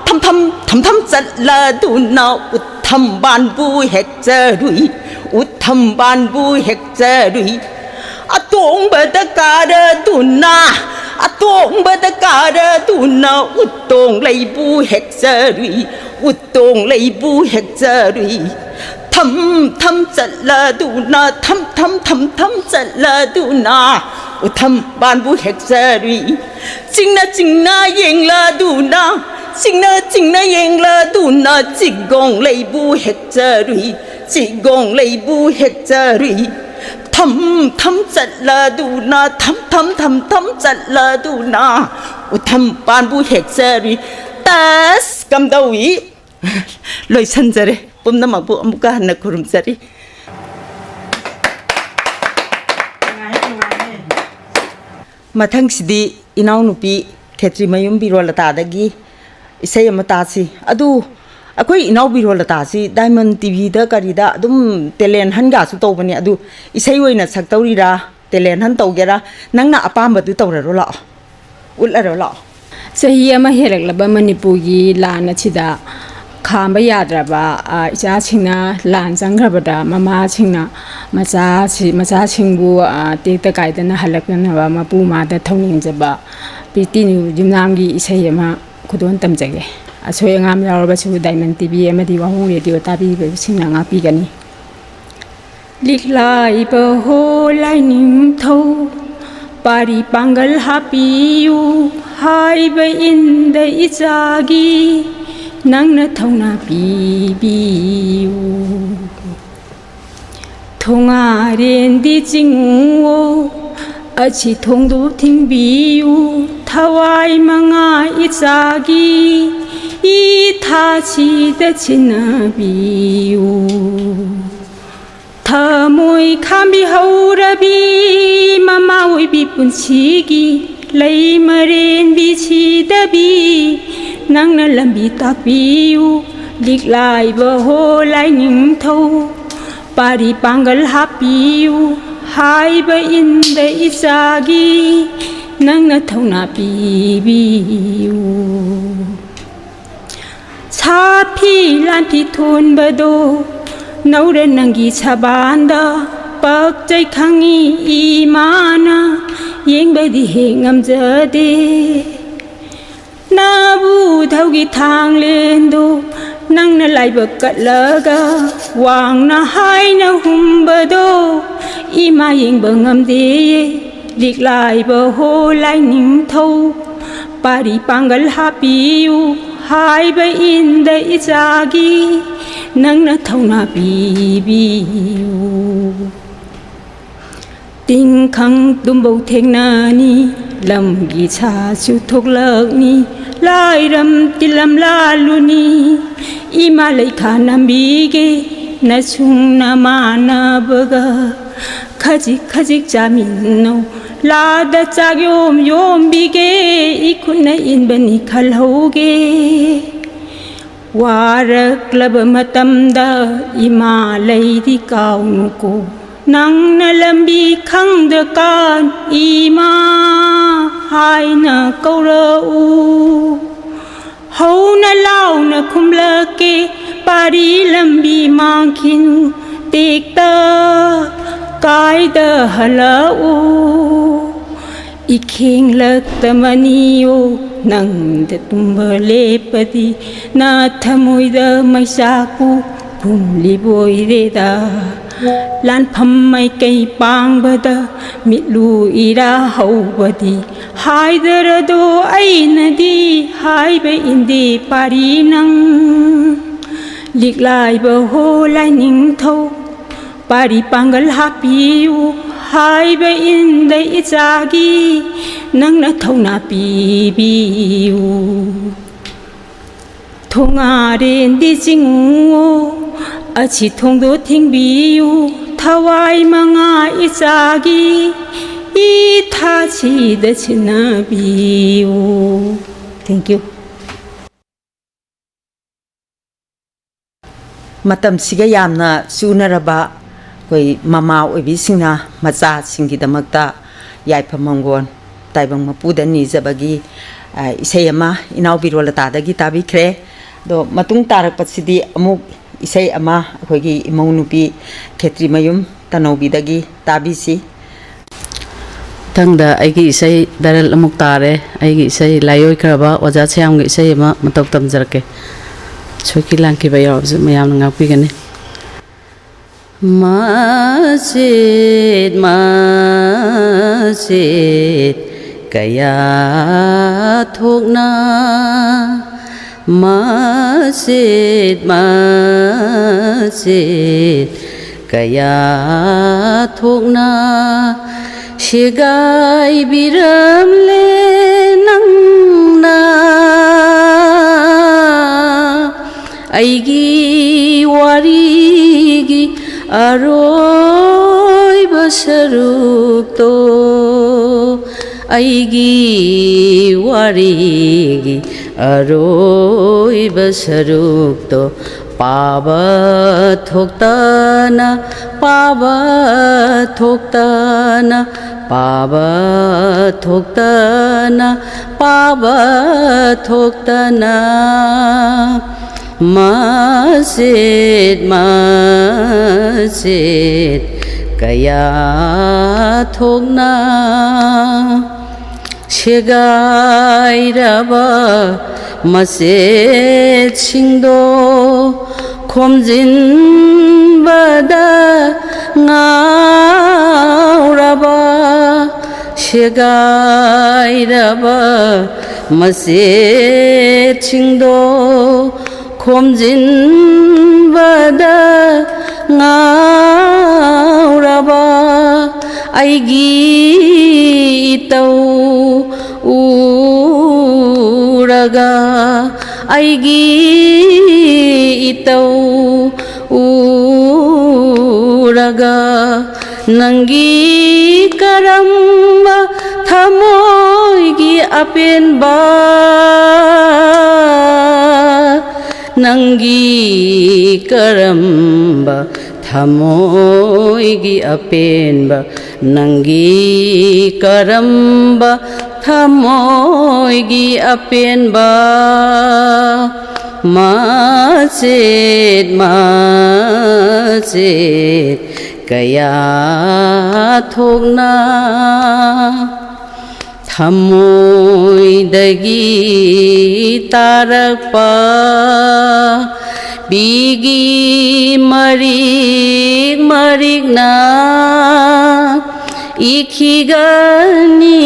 ꯊꯝ ꯊꯝ, ꯊꯝ ꯊꯝ ꯆꯠꯂꯗꯨꯅ, ꯎꯊꯝꯕꯥꯟꯕꯨ ꯍꯦꯛꯆꯔꯨꯏ, ꯎꯊꯝꯕꯥꯟꯕꯨ ꯍꯦꯛꯆꯔꯨꯏ꯫ ꯑꯇꯣꯡꯕꯗ ꯀꯥꯔꯗꯨꯅ, ꯑꯇꯣꯡꯕꯗ ꯀꯥꯔꯗꯨꯅ, ꯎꯇꯣꯡ ꯂꯩꯕꯨ ꯍꯦꯛꯆꯔꯨꯏ, ꯎꯇꯣꯡ ꯂꯩꯕꯨ ꯍꯦꯛꯆꯔꯨꯏ꯫ ꯊꯝ ꯊꯝ ꯆꯠꯂꯗꯨꯅ, ꯊꯝ ꯊꯝ, ꯊꯝ ꯊꯝ ꯆꯠꯂꯗꯨꯅ, ꯎꯊꯝꯕꯥꯟꯕꯨ ꯍꯦꯛꯆꯔꯨꯏ꯫ ꯆꯤꯡꯅ ꯆꯤꯡꯅ ꯌꯦꯡꯂꯗꯨꯅ, ꯆꯤꯡꯅ ꯆꯤꯡꯅ ꯌꯦꯡꯂꯗꯨꯅ, ꯆꯤꯒꯣꯡ ꯂꯩꯕꯨ ꯍꯦꯛꯆꯔꯨꯏ, ꯆꯤꯒꯣꯡ ꯂꯩꯕꯨ ꯍꯦꯛꯆꯔꯨꯏ꯫ ꯊꯝ ꯊꯝ ꯆꯠꯂꯗꯨꯅ, ꯊꯝ ꯊꯝ, ꯊꯝ ꯊꯝ ꯆꯠꯂꯗꯨꯅ, ꯎꯊꯝꯕꯥꯟꯕꯨ ꯍꯦꯛꯆꯔꯨꯏ꯫ ꯇꯁ ꯀꯝꯗꯧꯏ? ꯂꯣꯏꯁꯤꯟꯖꯔꯦ꯫ ꯄꯨꯝꯅꯃꯛꯄꯨ ꯑꯃꯨꯛꯀ ꯍꯟꯅ ꯈꯨꯔꯨꯝꯖꯔꯤ꯫ ꯃꯊꯪꯁꯤꯗꯤ ꯏꯅꯥꯎꯅꯨꯄꯤ ꯈꯦꯇ꯭ꯔꯤꯃꯌꯨꯝ ꯕꯤꯔꯣꯂꯇꯥꯗꯒꯤ ꯏꯁꯩ ꯑꯃ ꯇꯥꯁꯤ꯫ ꯑꯗꯨ ꯑꯩꯈꯣꯏ ꯏꯅꯥꯎ ꯕꯤꯔꯣꯂꯇꯥꯁꯤ ꯗꯥꯏꯃꯟ ꯇꯤꯚꯤꯗ ꯀꯔꯤꯗ ꯑꯗꯨꯝ ꯇꯦꯂꯦꯟ ꯍꯟꯒꯥꯁꯨ ꯇꯧꯕꯅꯦ꯫ ꯑꯗꯨ ꯏꯁꯩ ꯑꯣꯏꯅ ꯁꯛꯇꯧꯔꯤꯔꯥ, ꯇꯦꯂꯦꯟ ꯍꯟ ꯇꯧꯒꯦꯔꯥ? ꯅꯪꯅ ꯑꯄꯥꯝꯕꯗꯨ ꯇꯧꯔꯔꯣ ꯂꯥꯛꯑꯣ, ꯎꯠꯂꯔꯣ ꯂꯥꯛꯑꯣ꯫ ꯆꯍꯤ ꯑꯃ ꯍꯦꯜꯂꯛꯂꯕ ꯃꯅꯤꯄꯨꯔꯒꯤ ꯂꯥꯟ ꯑꯁꯤꯗ ꯈꯥꯝꯕ ꯌꯥꯗ꯭ꯔꯕ, ꯑ, ꯏꯆꯥꯁꯤꯡꯅ ꯂꯥꯟ ꯆꯪꯈ꯭ꯔꯕꯗ ꯃꯃꯥꯁꯤꯡꯅ ꯃꯆꯥꯁꯤ-, ꯃꯆꯥꯁꯤꯡꯕꯨ, ꯑ, ꯇꯦꯛꯇ ꯀꯥꯏꯗꯅ ꯍꯜꯂꯛꯇꯅꯕ ꯃꯄꯨ ꯃꯥꯗ ꯊꯧꯅꯤꯖꯕ ꯄ꯭ꯔꯤꯇꯤ ꯅ꯭ꯌꯨ ꯌꯨꯝꯅꯥꯝꯒꯤ ꯏꯁꯩ ꯑꯃ ꯈꯨꯗꯣꯜ ꯇꯝꯖꯒꯦ꯫ ꯑꯁꯣꯏ ꯑꯉꯥꯝ ꯌꯥꯎꯔꯕꯁꯨ ꯗꯥꯏꯃꯟ ꯇꯤꯚꯤ ꯑꯃꯗꯤ ꯋꯥꯍꯣꯡ ꯔꯦꯗꯤꯑꯣ ꯇꯥꯕꯤꯕꯁꯤꯡꯅ ꯉꯥꯛꯄꯤꯒꯅꯤ꯫ ꯂꯤꯛꯂꯥꯏꯕ ꯍꯣ ꯂꯥꯏꯅꯤꯡꯊꯧ, ꯄꯥꯔꯤ ꯄꯥꯡꯒꯜ ꯍꯥꯞꯄꯤꯌꯨ, ꯍꯥꯏꯕ ꯏꯟꯗ ꯏꯆꯥꯒꯤ ꯅꯪꯅ ꯊꯧꯅꯥ ꯄꯤꯕꯤꯌꯨ꯫ ꯊꯣꯉꯥꯔꯦꯟꯗꯤ ꯆꯤꯡꯉꯨ, ꯑꯁꯤ ꯊꯣꯡꯗꯨ ꯊꯤꯡꯕꯤꯌꯨ, ꯊꯋꯥꯏ ꯃꯉꯥ ꯏꯆꯥꯒꯤ ꯏꯊꯥꯁꯤꯗ ꯆꯤꯟꯅꯕꯤꯌꯨ꯫ ꯊꯃꯣꯏ ꯈꯥꯝꯕꯤꯍꯧꯔꯕꯤ ꯃꯃꯥ ꯑꯣꯏꯕꯤ ꯄꯨꯟꯁꯤꯒꯤ ꯂꯩꯃꯔꯦꯟꯕꯤ ꯁꯤꯗꯕꯤ, ꯅꯪꯅ ꯂꯝꯕꯤ ꯇꯥꯛꯄꯤꯌꯨ꯫ ꯂꯤꯛꯂꯥꯏꯕ ꯍꯣ ꯂꯥꯏꯅꯤꯡꯊꯧ, ꯄꯥꯔꯤ ꯄꯥꯡꯒꯜ ꯍꯥꯞꯄꯤꯌꯨ꯫ ꯍꯥꯏꯕ ꯏꯟꯗ ꯏꯆꯥꯒꯤ ꯅꯪꯅ ꯊꯧꯅꯥ ꯄꯤꯕꯤꯌꯨ꯫ ꯁꯥꯐꯤ ꯂꯥꯟꯐꯤ ꯊꯣꯟꯕꯗꯣ ꯅꯧꯔ ꯅꯪꯒꯤ ꯁꯕꯥꯟꯗ ꯄꯛꯆꯩ ꯈꯪꯉꯤ ꯏꯃꯥꯅ ꯌꯦꯡꯕꯗꯤ ꯍꯦꯛ ꯉꯝꯖꯗꯦ꯫ ꯅꯥꯕꯨ ꯙꯧꯒꯤ ꯊꯥꯡꯂꯦꯟꯗꯣ ꯅꯪꯅ ꯂꯥꯏꯕꯛ ꯀꯠꯂꯒ ꯋꯥꯡꯅ ꯍꯥꯏꯅ ꯍꯨꯝꯕꯗꯣ ꯏꯃꯥ ꯌꯦꯡꯕ ꯉꯝꯗꯦ꯫ ꯂꯤꯛꯂꯥꯏꯕ ꯍꯣ ꯂꯥꯏꯅꯤꯡꯊꯧ, ꯄꯥꯔꯤ ꯄꯥꯡꯒꯜ ꯍꯥꯞꯄꯤꯌꯨ꯫ ꯍꯥꯏꯕ ꯏꯟꯗ ꯏꯆꯥꯒꯤ ꯅꯪꯅ ꯊꯧꯅꯥ ꯄꯤꯕꯤꯌꯨ꯫ ꯇꯤꯡꯈꯪ ꯇꯨꯝꯕꯧ ꯊꯦꯡꯅꯅꯤ, ꯂꯝꯒꯤ ꯁꯥꯁꯨ ꯊꯣꯛꯂꯛꯅꯤ, ꯂꯥꯏꯔꯝ ꯇꯤꯜꯂꯝ ꯂꯥꯜꯂꯨꯅꯤ꯫ ꯏꯃꯥ ꯂꯩꯈꯥ ꯅꯝꯕꯤꯒꯦ, ꯅꯁꯨꯡ ꯅꯃꯥꯟꯅꯕꯒ ꯈꯖꯤꯛ ꯈꯖꯤꯛ ꯆꯥꯃꯤꯟꯅꯧ꯫ ꯂꯥꯗ ꯆꯥꯛ ꯌꯣꯝ ꯌꯣꯝꯕꯤꯒꯦ, ꯏꯈꯨꯠꯅ ꯏꯟꯕꯅꯤ ꯈꯜꯍꯧꯒꯦ꯫ ꯋꯥꯔꯛꯂꯕ ꯃꯇꯝꯗ ꯏꯃꯥ ꯂꯩꯔꯤ ꯀꯥꯎꯅꯨꯀꯣ꯫ ꯅꯪꯅ ꯂꯝꯕꯤ ꯈꯪꯗ꯭ꯔꯀꯥꯟ ꯏꯃꯥ ꯍꯥꯏꯅ ꯀꯧꯔꯛꯎ꯫ ꯍꯧꯅ ꯂꯥꯎꯅ ꯈꯨꯝꯂꯛꯀꯦ, ꯄꯥꯔꯤ ꯂꯝꯕꯤ ꯃꯥꯡꯈꯤꯅꯨ꯫ ꯇꯦꯛꯇ ꯀꯥꯏꯗ ꯍꯜꯂꯛꯎ꯫ ꯏꯈꯦꯡꯂꯛꯇ ꯃꯅꯤꯌꯣ, ꯅꯪꯗ ꯇꯨꯝꯕ ꯂꯦꯞꯄꯗꯤ ꯅꯊꯃꯣꯏꯗ ꯃꯩꯆꯥꯛꯄꯨ ꯐꯨꯝꯂꯤꯕꯣꯏꯔꯦꯗ꯫ ꯂꯥꯟꯐꯝ ꯃꯥꯏꯀꯩ ꯄꯥꯡꯕꯗ ꯃꯤꯠꯂꯨ ꯏꯔꯥ ꯍꯧꯕꯗꯤ ꯍꯥꯏꯗꯔꯗꯣ ꯑꯩꯅꯗꯤ ꯍꯥꯏꯕ ꯏꯟꯗꯦ ꯄꯥꯔꯤ ꯅꯪ꯫ ꯂꯤꯛꯂꯥꯏꯕ ꯍꯣ ꯂꯥꯏꯅꯤꯡꯊꯧ, ꯄꯥꯔꯤ ꯄꯥꯡꯒꯜ ꯍꯥꯞꯄꯤꯌꯨ꯫ ꯍꯥꯏꯕ ꯏꯟꯗ ꯏꯆꯥꯒꯤ ꯅꯪꯅ ꯊꯧꯅꯥ ꯄꯤꯕꯤꯌꯨ꯫ ꯊꯣꯉꯥꯔꯦꯟꯗꯤ ꯆꯤꯡꯉꯨ, ꯑꯁꯤ ꯊꯣꯡꯗꯣ ꯊꯤꯡꯕꯤꯌꯨ, ꯊꯋꯥꯏ ꯃꯉꯥ ꯏꯆꯥꯒꯤ ꯏꯊꯥꯁꯤꯗ ꯁꯤꯟꯅꯕꯤꯌꯨ꯫ Thank you꯫ ꯃꯇꯝꯁꯤꯒ ꯌꯥꯝꯅ ꯆꯨꯅꯔꯕ ꯑꯩꯈꯣꯏ ꯃꯃꯥ ꯑꯣꯏꯕꯤꯁꯤꯡꯅ ꯃꯆꯥꯁꯤꯡꯒꯤꯗꯃꯛꯇ ꯌꯥꯏꯐ ꯃꯪꯒꯣꯜ ꯇꯥꯏꯕꯪ ꯃꯄꯨꯗ ꯅꯤꯖꯕꯒꯤ, ꯑ, ꯏꯁꯩ ꯑꯃ ꯏꯅꯥꯎꯕꯤ ꯔꯣꯂꯇꯥꯗꯒꯤ ꯇꯥꯕꯤꯈ꯭ꯔꯦ꯫ ꯑꯗꯣ ꯃꯇꯨꯡ ꯇꯥꯔꯛꯄꯁꯤꯗꯤ ꯑꯃꯨꯛ ꯏꯁꯩ ꯑꯃ ꯑꯩꯈꯣꯏꯒꯤ ꯏꯃꯧ ꯅꯨꯄꯤ ꯈꯦꯇ꯭ꯔꯤꯃꯌꯨꯝ ꯇꯅꯧꯕꯤꯗꯒꯤ ꯇꯥꯕꯤꯁꯤ꯫ ꯃꯊꯪꯗ ꯑꯩꯒꯤ ꯏꯁꯩ ꯚꯥꯏꯔꯦꯜ ꯑꯃꯨꯛ ꯇꯥꯔꯦ꯫ ꯑꯩꯒꯤ ꯏꯁꯩ ꯂꯥꯏꯑꯣꯏꯈ꯭ꯔꯕ ꯑꯣꯖꯥ ꯁꯌꯥꯝꯒꯤ ꯏꯁꯩ ꯑꯃ ꯃꯇꯧ ꯇꯝꯖꯔꯛꯀꯦ꯫ ꯁꯣꯏꯈꯤ ꯂꯥꯟꯈꯤꯕ ꯌꯥꯎꯔꯕꯁꯨ ꯃꯌꯥꯝꯅ ꯉꯥꯛꯄꯤꯒꯅꯤ꯫ ꯃꯆꯦꯠ ꯃꯆꯦꯠ ꯀꯌꯥ ꯊꯣꯛꯅ, ꯃꯆꯦꯠ ꯃꯆꯦꯠ ꯀꯌꯥ ꯊꯣꯛꯅ ꯁꯦꯒꯥꯏꯕꯤꯔꯝꯂꯦ ꯅꯪꯅ꯫ ꯑꯩꯒꯤ ꯋꯥꯔꯤꯒꯤ ꯑꯔꯣꯏꯕ ꯁꯔꯨꯛꯇꯣ, ꯑꯩꯒꯤ ꯋꯥꯔꯤꯒꯤ ꯑꯔꯣꯏꯕ ꯁꯔꯨꯛꯇꯣ, ꯄꯥꯕ ꯊꯣꯛꯇꯅ, ꯄꯥꯕ ꯊꯣꯛꯇꯅ, ꯄꯥꯕ ꯊꯣꯛꯇꯅ, ꯄꯥꯕ ꯊꯣꯛꯇꯅ, ꯃꯆꯦꯠ ꯃꯆꯦꯠ ꯀꯌꯥ ꯊꯣꯛꯅ ꯁꯦꯒꯥꯏꯔꯕ ꯃꯆꯦꯠꯁꯤꯡꯗꯣ ꯈꯣꯝꯖꯤꯟꯕꯗ ꯉꯥꯎꯔꯕ, ꯁꯦꯒꯥꯏꯔꯕ ꯃꯆꯦꯠꯁꯤꯡꯗꯣ ꯈꯣꯝꯖꯤꯟꯕꯗ ꯉꯥꯎꯔꯕ ꯑꯩꯒꯤ ꯏꯇꯧ ꯎꯔꯒ, ꯑꯩꯒꯤ ꯏꯇꯧ ꯎꯔꯒ ꯅꯪꯒꯤ ꯀꯔꯝꯕ ꯊꯃꯣꯏꯒꯤ ꯑꯄꯦꯟꯕ, ꯅꯪꯒꯤ ꯀꯔꯝꯕ ꯊꯃꯣꯏꯒꯤ ꯑꯄꯦꯟꯕ, ꯅꯪꯒꯤ ꯀꯔꯝꯕ ꯊꯃꯣꯏꯒꯤ ꯑꯄꯦꯟꯕ ꯃꯆꯦꯠ ꯃꯆꯦꯠ ꯀꯌꯥ ꯊꯣꯛꯅ ꯊꯃꯣꯏꯗꯒꯤ ꯇꯥꯔꯛꯄ ꯄꯤꯒꯤ ꯃꯔꯤꯛ ꯃꯔꯤꯛꯅ ꯏꯈꯤꯒꯅꯤ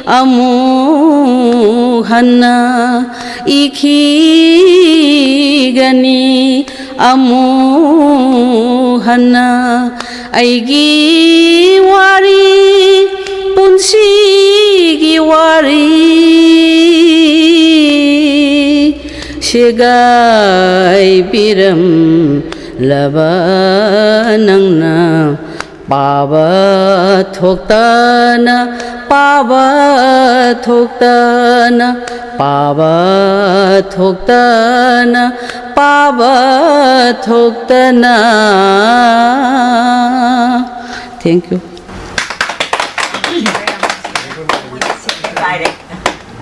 ꯑꯃꯨꯛ ꯍꯟꯅ ꯏꯈꯤꯒꯅꯤ ꯑꯃꯨꯛ ꯍꯟꯅ ꯑꯩꯒꯤ ꯋꯥꯔꯤ, ꯄꯨꯟꯁꯤꯒꯤ ꯋꯥꯔꯤ ꯁꯦꯒꯥꯏꯕꯤꯔꯝꯂꯕ ꯅꯪꯅ ꯄꯥꯕ ꯊꯣꯛꯇꯅ, ꯄꯥꯕ ꯊꯣꯛꯇꯅ, ꯄꯥꯕ ꯊꯣꯛꯇꯅ, ꯄꯥꯕ ꯊꯣꯛꯇꯅ꯫ Thank you.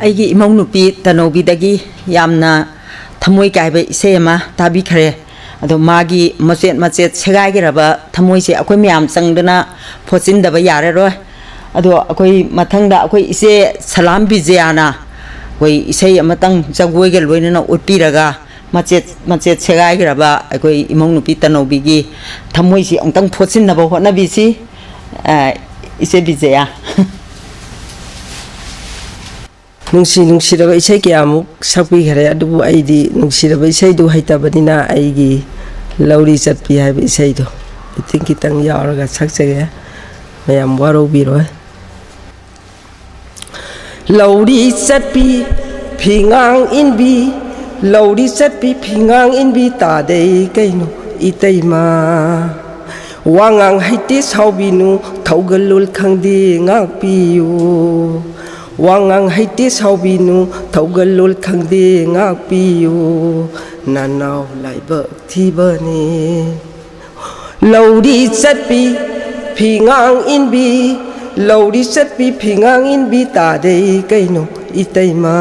ꯑꯩꯒꯤ ꯏꯃꯧ ꯅꯨꯄꯤ ꯇꯅꯧꯕꯤꯗꯒꯤ ꯌꯥꯝꯅ ꯊꯃꯣꯏ ꯀꯥꯏꯕ ꯏꯁꯩ ꯑꯃ ꯇꯥꯕꯤꯈ꯭ꯔꯦ꯫ ꯑꯗꯣ ꯃꯥꯒꯤ ꯃꯆꯦꯠ ꯃꯆꯦꯠ ꯁꯦꯒꯥꯏꯈ꯭ꯔꯕ ꯊꯃꯣꯏꯁꯦ ꯑꯩꯈꯣꯏ ꯃꯌꯥꯝ ꯆꯪꯗꯅ ꯐꯣꯠꯆꯤꯟꯗꯕ ꯌꯥꯔꯔꯣꯏ꯫ ꯑꯗꯣ ꯑꯩꯈꯣꯏ ꯃꯊꯪꯗ ꯑꯩꯈꯣꯏ ꯏꯆꯦ ꯁꯂꯥꯝ ꯕꯤꯖꯌꯥꯅ ꯑꯩꯈꯣꯏ ꯏꯁꯩ ꯑꯃꯇꯪ ꯖꯒꯣꯏꯒ ꯂꯣꯏꯅꯅ ꯎꯠꯄꯤꯔꯒ ꯃꯆꯦꯠ ꯃꯆꯦꯠ ꯁꯦꯒꯥꯏꯈ꯭ꯔꯕ ꯑꯩꯈꯣꯏ ꯏꯃꯧ ꯅꯨꯄꯤ ꯇꯅꯧꯕꯤꯒꯤ ꯊꯃꯣꯏꯁꯤ ꯑꯃꯨꯛꯇꯪ ꯐꯣꯠꯆꯤꯟꯅꯕ ꯍꯣꯠꯅꯕꯤꯁꯤ꯫ ꯑ, ꯏꯆꯦ ꯕꯤꯖꯌꯥ꯫ ꯅꯨꯡꯁꯤ ꯅꯨꯡꯁꯤꯔꯕ ꯏꯁꯩ ꯀꯌꯥꯃꯨꯛ ꯁꯛꯄꯤꯈꯔꯦ, ꯑꯗꯨꯕꯨ ꯑꯩꯗꯤ ꯅꯨꯡꯁꯤꯔꯕ ꯏꯁꯩꯗꯨ ꯍꯩꯇꯕꯅꯤꯅ ꯑꯩꯒꯤ ꯂꯧꯔꯤ ꯆꯠꯄꯤ ꯍꯥꯏꯕ ꯏꯁꯩꯗꯣ ꯏꯇꯤꯡ ꯈꯤꯇꯪ ꯌꯥꯎꯔꯒ ꯁꯛꯆꯒꯦ꯫ ꯃꯌꯥꯝ ꯋꯥꯔꯧꯕꯤꯔꯣꯏ꯫ ꯂꯧꯔꯤ ꯆꯠꯄꯤ ꯐꯤꯉꯥꯡ ꯏꯟꯕꯤ, ꯂꯧꯔꯤ ꯆꯠꯄꯤ ꯐꯤꯉꯥꯡ ꯏꯟꯕꯤ ꯇꯥꯗꯩ ꯀꯩꯅꯣ ꯏꯇꯩꯃ? ꯋꯥꯉꯥꯡ ꯍꯩꯇꯦ ꯁꯥꯎꯕꯤꯅꯨ, ꯊꯧꯒꯜꯂꯣꯟ ꯈꯪꯗꯦ ꯉꯥꯛꯄꯤꯌꯨ꯫ ꯋꯥꯉꯥꯡ ꯍꯩꯇꯦ ꯁꯥꯎꯕꯤꯅꯨ, ꯊꯧꯒꯜꯂꯣꯟ ꯈꯪꯗꯦ ꯉꯥꯛꯄꯤꯌꯨ꯫ ꯅꯅꯥꯎ ꯂꯥꯏꯕꯛ ꯊꯤꯕꯅꯤ꯫ ꯂꯧꯔꯤ ꯆꯠꯄꯤ ꯐꯤꯉꯥꯡ ꯏꯟꯕꯤ, ꯂꯧꯔꯤ ꯆꯠꯄꯤ ꯐꯤꯉꯥꯡ ꯏꯟꯕꯤ ꯇꯥꯗꯩ ꯀꯩꯅꯣ ꯏꯇꯩꯃ?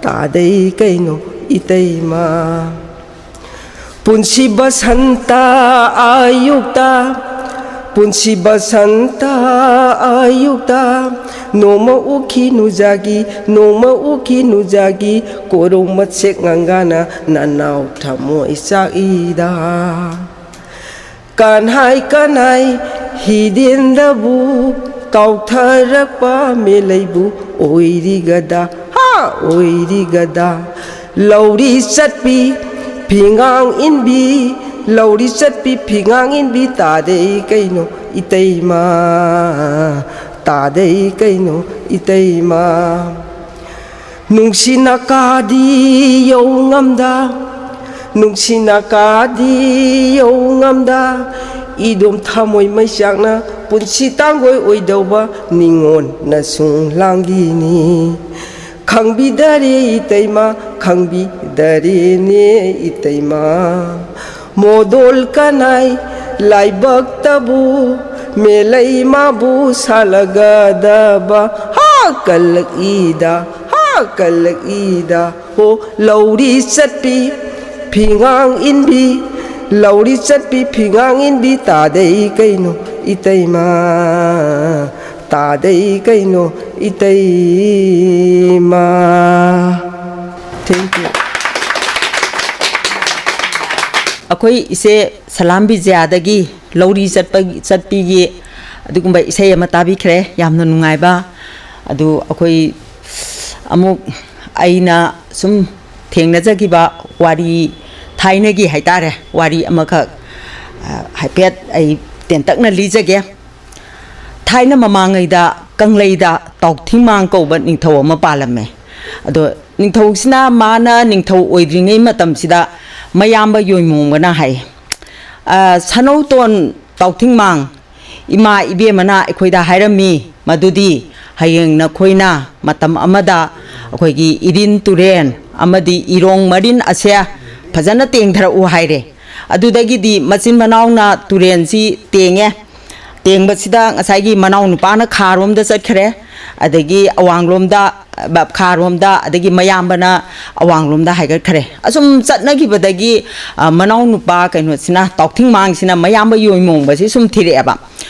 ꯇꯥꯗꯩ ꯀꯩꯅꯣ ꯏꯇꯩꯃ? ꯄꯨꯟꯁꯤ ꯕꯁꯟꯇ ꯑꯌꯨꯛꯇ, ꯄꯨꯟꯁꯤ ꯕꯁꯟꯇ ꯑꯌꯨꯛꯇ, ꯅꯣꯡꯃ ꯎꯈꯤ ꯅꯨꯖꯥꯒꯤ, ꯅꯣꯡꯃ ꯎꯈꯤ ꯅꯨꯖꯥꯒꯤ, ꯀꯣꯔꯧ ꯃꯁꯦꯛ ꯉꯥꯡꯒꯥꯅ ꯅꯅꯥꯎ ꯊꯃꯣꯏ ꯆꯥꯛꯏꯗ꯫ ꯀꯅꯥꯏ ꯀꯅꯥꯏ ꯍꯤꯗꯦꯟꯗꯕꯨ ꯀꯥꯎꯊꯔꯛꯄ ꯃꯦꯂꯩꯕꯨ ꯑꯣꯏꯔꯤꯒꯗ, ꯍꯥ ꯑꯣꯏꯔꯤꯒꯗ꯫ ꯂꯧꯔꯤ ꯆꯠꯄꯤ ꯐꯤꯉꯥꯡ ꯏꯟꯕꯤ, ꯂꯧꯔꯤ ꯆꯠꯄꯤ ꯐꯤꯉꯥꯡ ꯏꯟꯕꯤ ꯇꯥꯗꯩ ꯀꯩꯅꯣ ꯏꯇꯩꯃ? ꯇꯥꯗꯩ ꯀꯩꯅꯣ ꯏꯇꯩꯃ? ꯅꯨꯡꯁꯤꯅ ꯀꯥꯗꯤ ꯌꯧ ꯉꯝꯗ, ꯅꯨꯡꯁꯤꯅ ꯀꯥꯗꯤ ꯌꯧ ꯉꯝꯗ, ꯏꯗꯣꯝ ꯊꯃꯣꯏ ꯃꯩꯆꯥꯛꯅ ꯄꯨꯟꯁꯤ ꯇꯥꯡꯒꯣꯏ ꯑꯣꯏꯗꯧꯕ ꯅꯤꯉꯣꯟꯅ ꯁꯨꯡ ꯂꯥꯡꯒꯤꯅꯤ꯫ ꯈꯪꯕꯤꯗꯔꯦ ꯏꯇꯩꯃ, ꯈꯪꯕꯤꯗꯔꯦꯅꯦ ꯏꯇꯩꯃ꯫ ꯃꯣꯗꯣꯜ ꯀꯅꯥꯏ ꯂꯥꯏꯕꯛꯇꯕꯨ ꯃꯦꯂꯩ ꯃꯥꯕꯨ ꯁꯥꯂꯒꯗꯕ ꯍꯥ ꯀꯜꯂꯛꯏꯗ, ꯍꯥ ꯀꯜꯂꯛꯏꯗ꯫ ꯍꯣ ꯂꯧꯔꯤ ꯆꯠꯄꯤ ꯐꯤꯉꯥꯡ ꯏꯟꯕꯤ, ꯂꯧꯔꯤ ꯆꯠꯄꯤ ꯐꯤꯉꯥꯡ ꯏꯟꯕꯤ ꯇꯥꯗꯩ ꯀꯩꯅꯣ ꯏꯇꯩꯃ? ꯇꯥꯗꯩ ꯀꯩꯅꯣ ꯏꯇꯩꯃ? Thank you꯫ ꯑꯩꯈꯣꯏ ꯏꯆꯦ ꯁꯂꯥꯝ ꯕꯤꯖꯌꯥꯗꯒꯤ ꯂꯧꯔꯤ ꯆꯠꯄ, ꯆꯠꯄꯤꯒꯤ ꯑꯗꯨꯒꯨꯝꯕ ꯏꯁꯩ ꯑꯃ ꯇꯥꯕꯤꯈ꯭ꯔꯦ꯫ ꯌꯥꯝꯅ ꯅꯨꯡꯉꯥꯏꯕ꯫ ꯑꯗꯨ ꯑꯩꯈꯣꯏ ꯑꯃꯨꯛ ꯑꯩꯅ ꯁꯨꯝ ꯊꯦꯡꯅꯖꯈꯤꯕ ꯋꯥꯔꯤ, ꯊꯥꯏꯅꯒꯤ ꯍꯥꯏꯇꯥꯔꯦ, ꯋꯥꯔꯤ ꯑꯃꯈꯛ, ꯑ, ꯍꯥꯏꯐꯦꯠ ꯑꯩ ꯇꯦꯟꯇꯛꯅ ꯂꯤꯖꯒꯦ꯫ ꯊꯥꯏꯅ ꯃꯃꯥꯡꯉꯩꯗ ꯀꯪꯂꯩꯗ ꯇꯥꯎꯊꯤꯡꯃꯥꯡ ꯀꯧꯕ ꯅꯤꯡꯊꯧ ꯑꯃ ꯄꯥꯜꯂꯝꯃꯦ꯫ ꯑꯗꯣ ꯅꯤꯡꯊꯧꯁꯤꯅ, ꯃꯥꯅ ꯅꯤꯡꯊꯧ ꯑꯣꯏꯗ꯭ꯔꯤꯉꯩ ꯃꯇꯝꯁꯤꯗ ꯃꯌꯥꯝꯕ ꯌꯣꯏꯃꯣꯡꯕꯅ ꯍꯥꯏ, "ꯑ, ꯁꯅꯧꯇꯣꯟ ꯇꯥꯎꯊꯤꯡꯃꯥꯡ, ꯏꯃꯥ ꯏꯕꯦꯝꯃꯅ ꯑꯩꯈꯣꯏꯗ ꯍꯥꯏꯔꯝꯃꯤ, ꯃꯗꯨꯗꯤ ꯍꯌꯦꯡ ꯅꯈꯣꯏꯅ ꯃꯇꯝ ꯑꯃꯗ ꯑꯩꯈꯣꯏꯒꯤ ꯏꯔꯤꯟ ꯇꯨꯔꯦꯟ ꯑꯃꯗꯤ ꯏꯔꯣꯡ ꯃꯔꯤꯟ ꯑꯁꯦ ꯐꯖꯅ ꯇꯦꯡꯊꯔꯛꯎ" ꯍꯥꯏꯔꯦ꯫ ꯑꯗꯨꯗꯒꯤꯗꯤ ꯃꯆꯤꯟ ꯃꯅꯥꯎꯅ ꯇꯨꯔꯦꯟꯁꯤ ꯇꯦꯡꯉꯦ꯫ ꯇꯦꯡꯕꯁꯤꯗ ꯉꯁꯥꯏꯒꯤ ꯃꯅꯥꯎ ꯅꯨꯄꯥꯅ ꯈꯥꯔꯣꯝꯗ ꯆꯠꯈ꯭ꯔꯦ, ꯑꯗꯒꯤ ꯑꯋꯥꯡꯂꯣꯝꯗ, ꯑ, ꯈꯥꯔꯣꯝꯗ, ꯑꯗꯒꯤ ꯃꯌꯥꯝꯕꯅ ꯑꯋꯥꯡꯂꯣꯝꯗ ꯍꯥꯏꯒꯠꯈ꯭ꯔꯦ꯫ ꯑꯁꯨꯝ ꯆꯠꯅꯈꯤꯕꯗꯒꯤ, ꯑ, ꯃꯅꯥꯎ ꯅꯨꯄꯥ ꯀꯩꯅꯣꯁꯤꯅ, ꯇꯥꯎꯊꯤꯡꯃꯥꯡꯁꯤꯅ ꯃꯌꯥꯝꯕ ꯌꯣꯏꯃꯣꯡꯕꯁꯤ ꯁꯨꯝ ꯊꯤꯔꯛꯑꯦꯕ꯫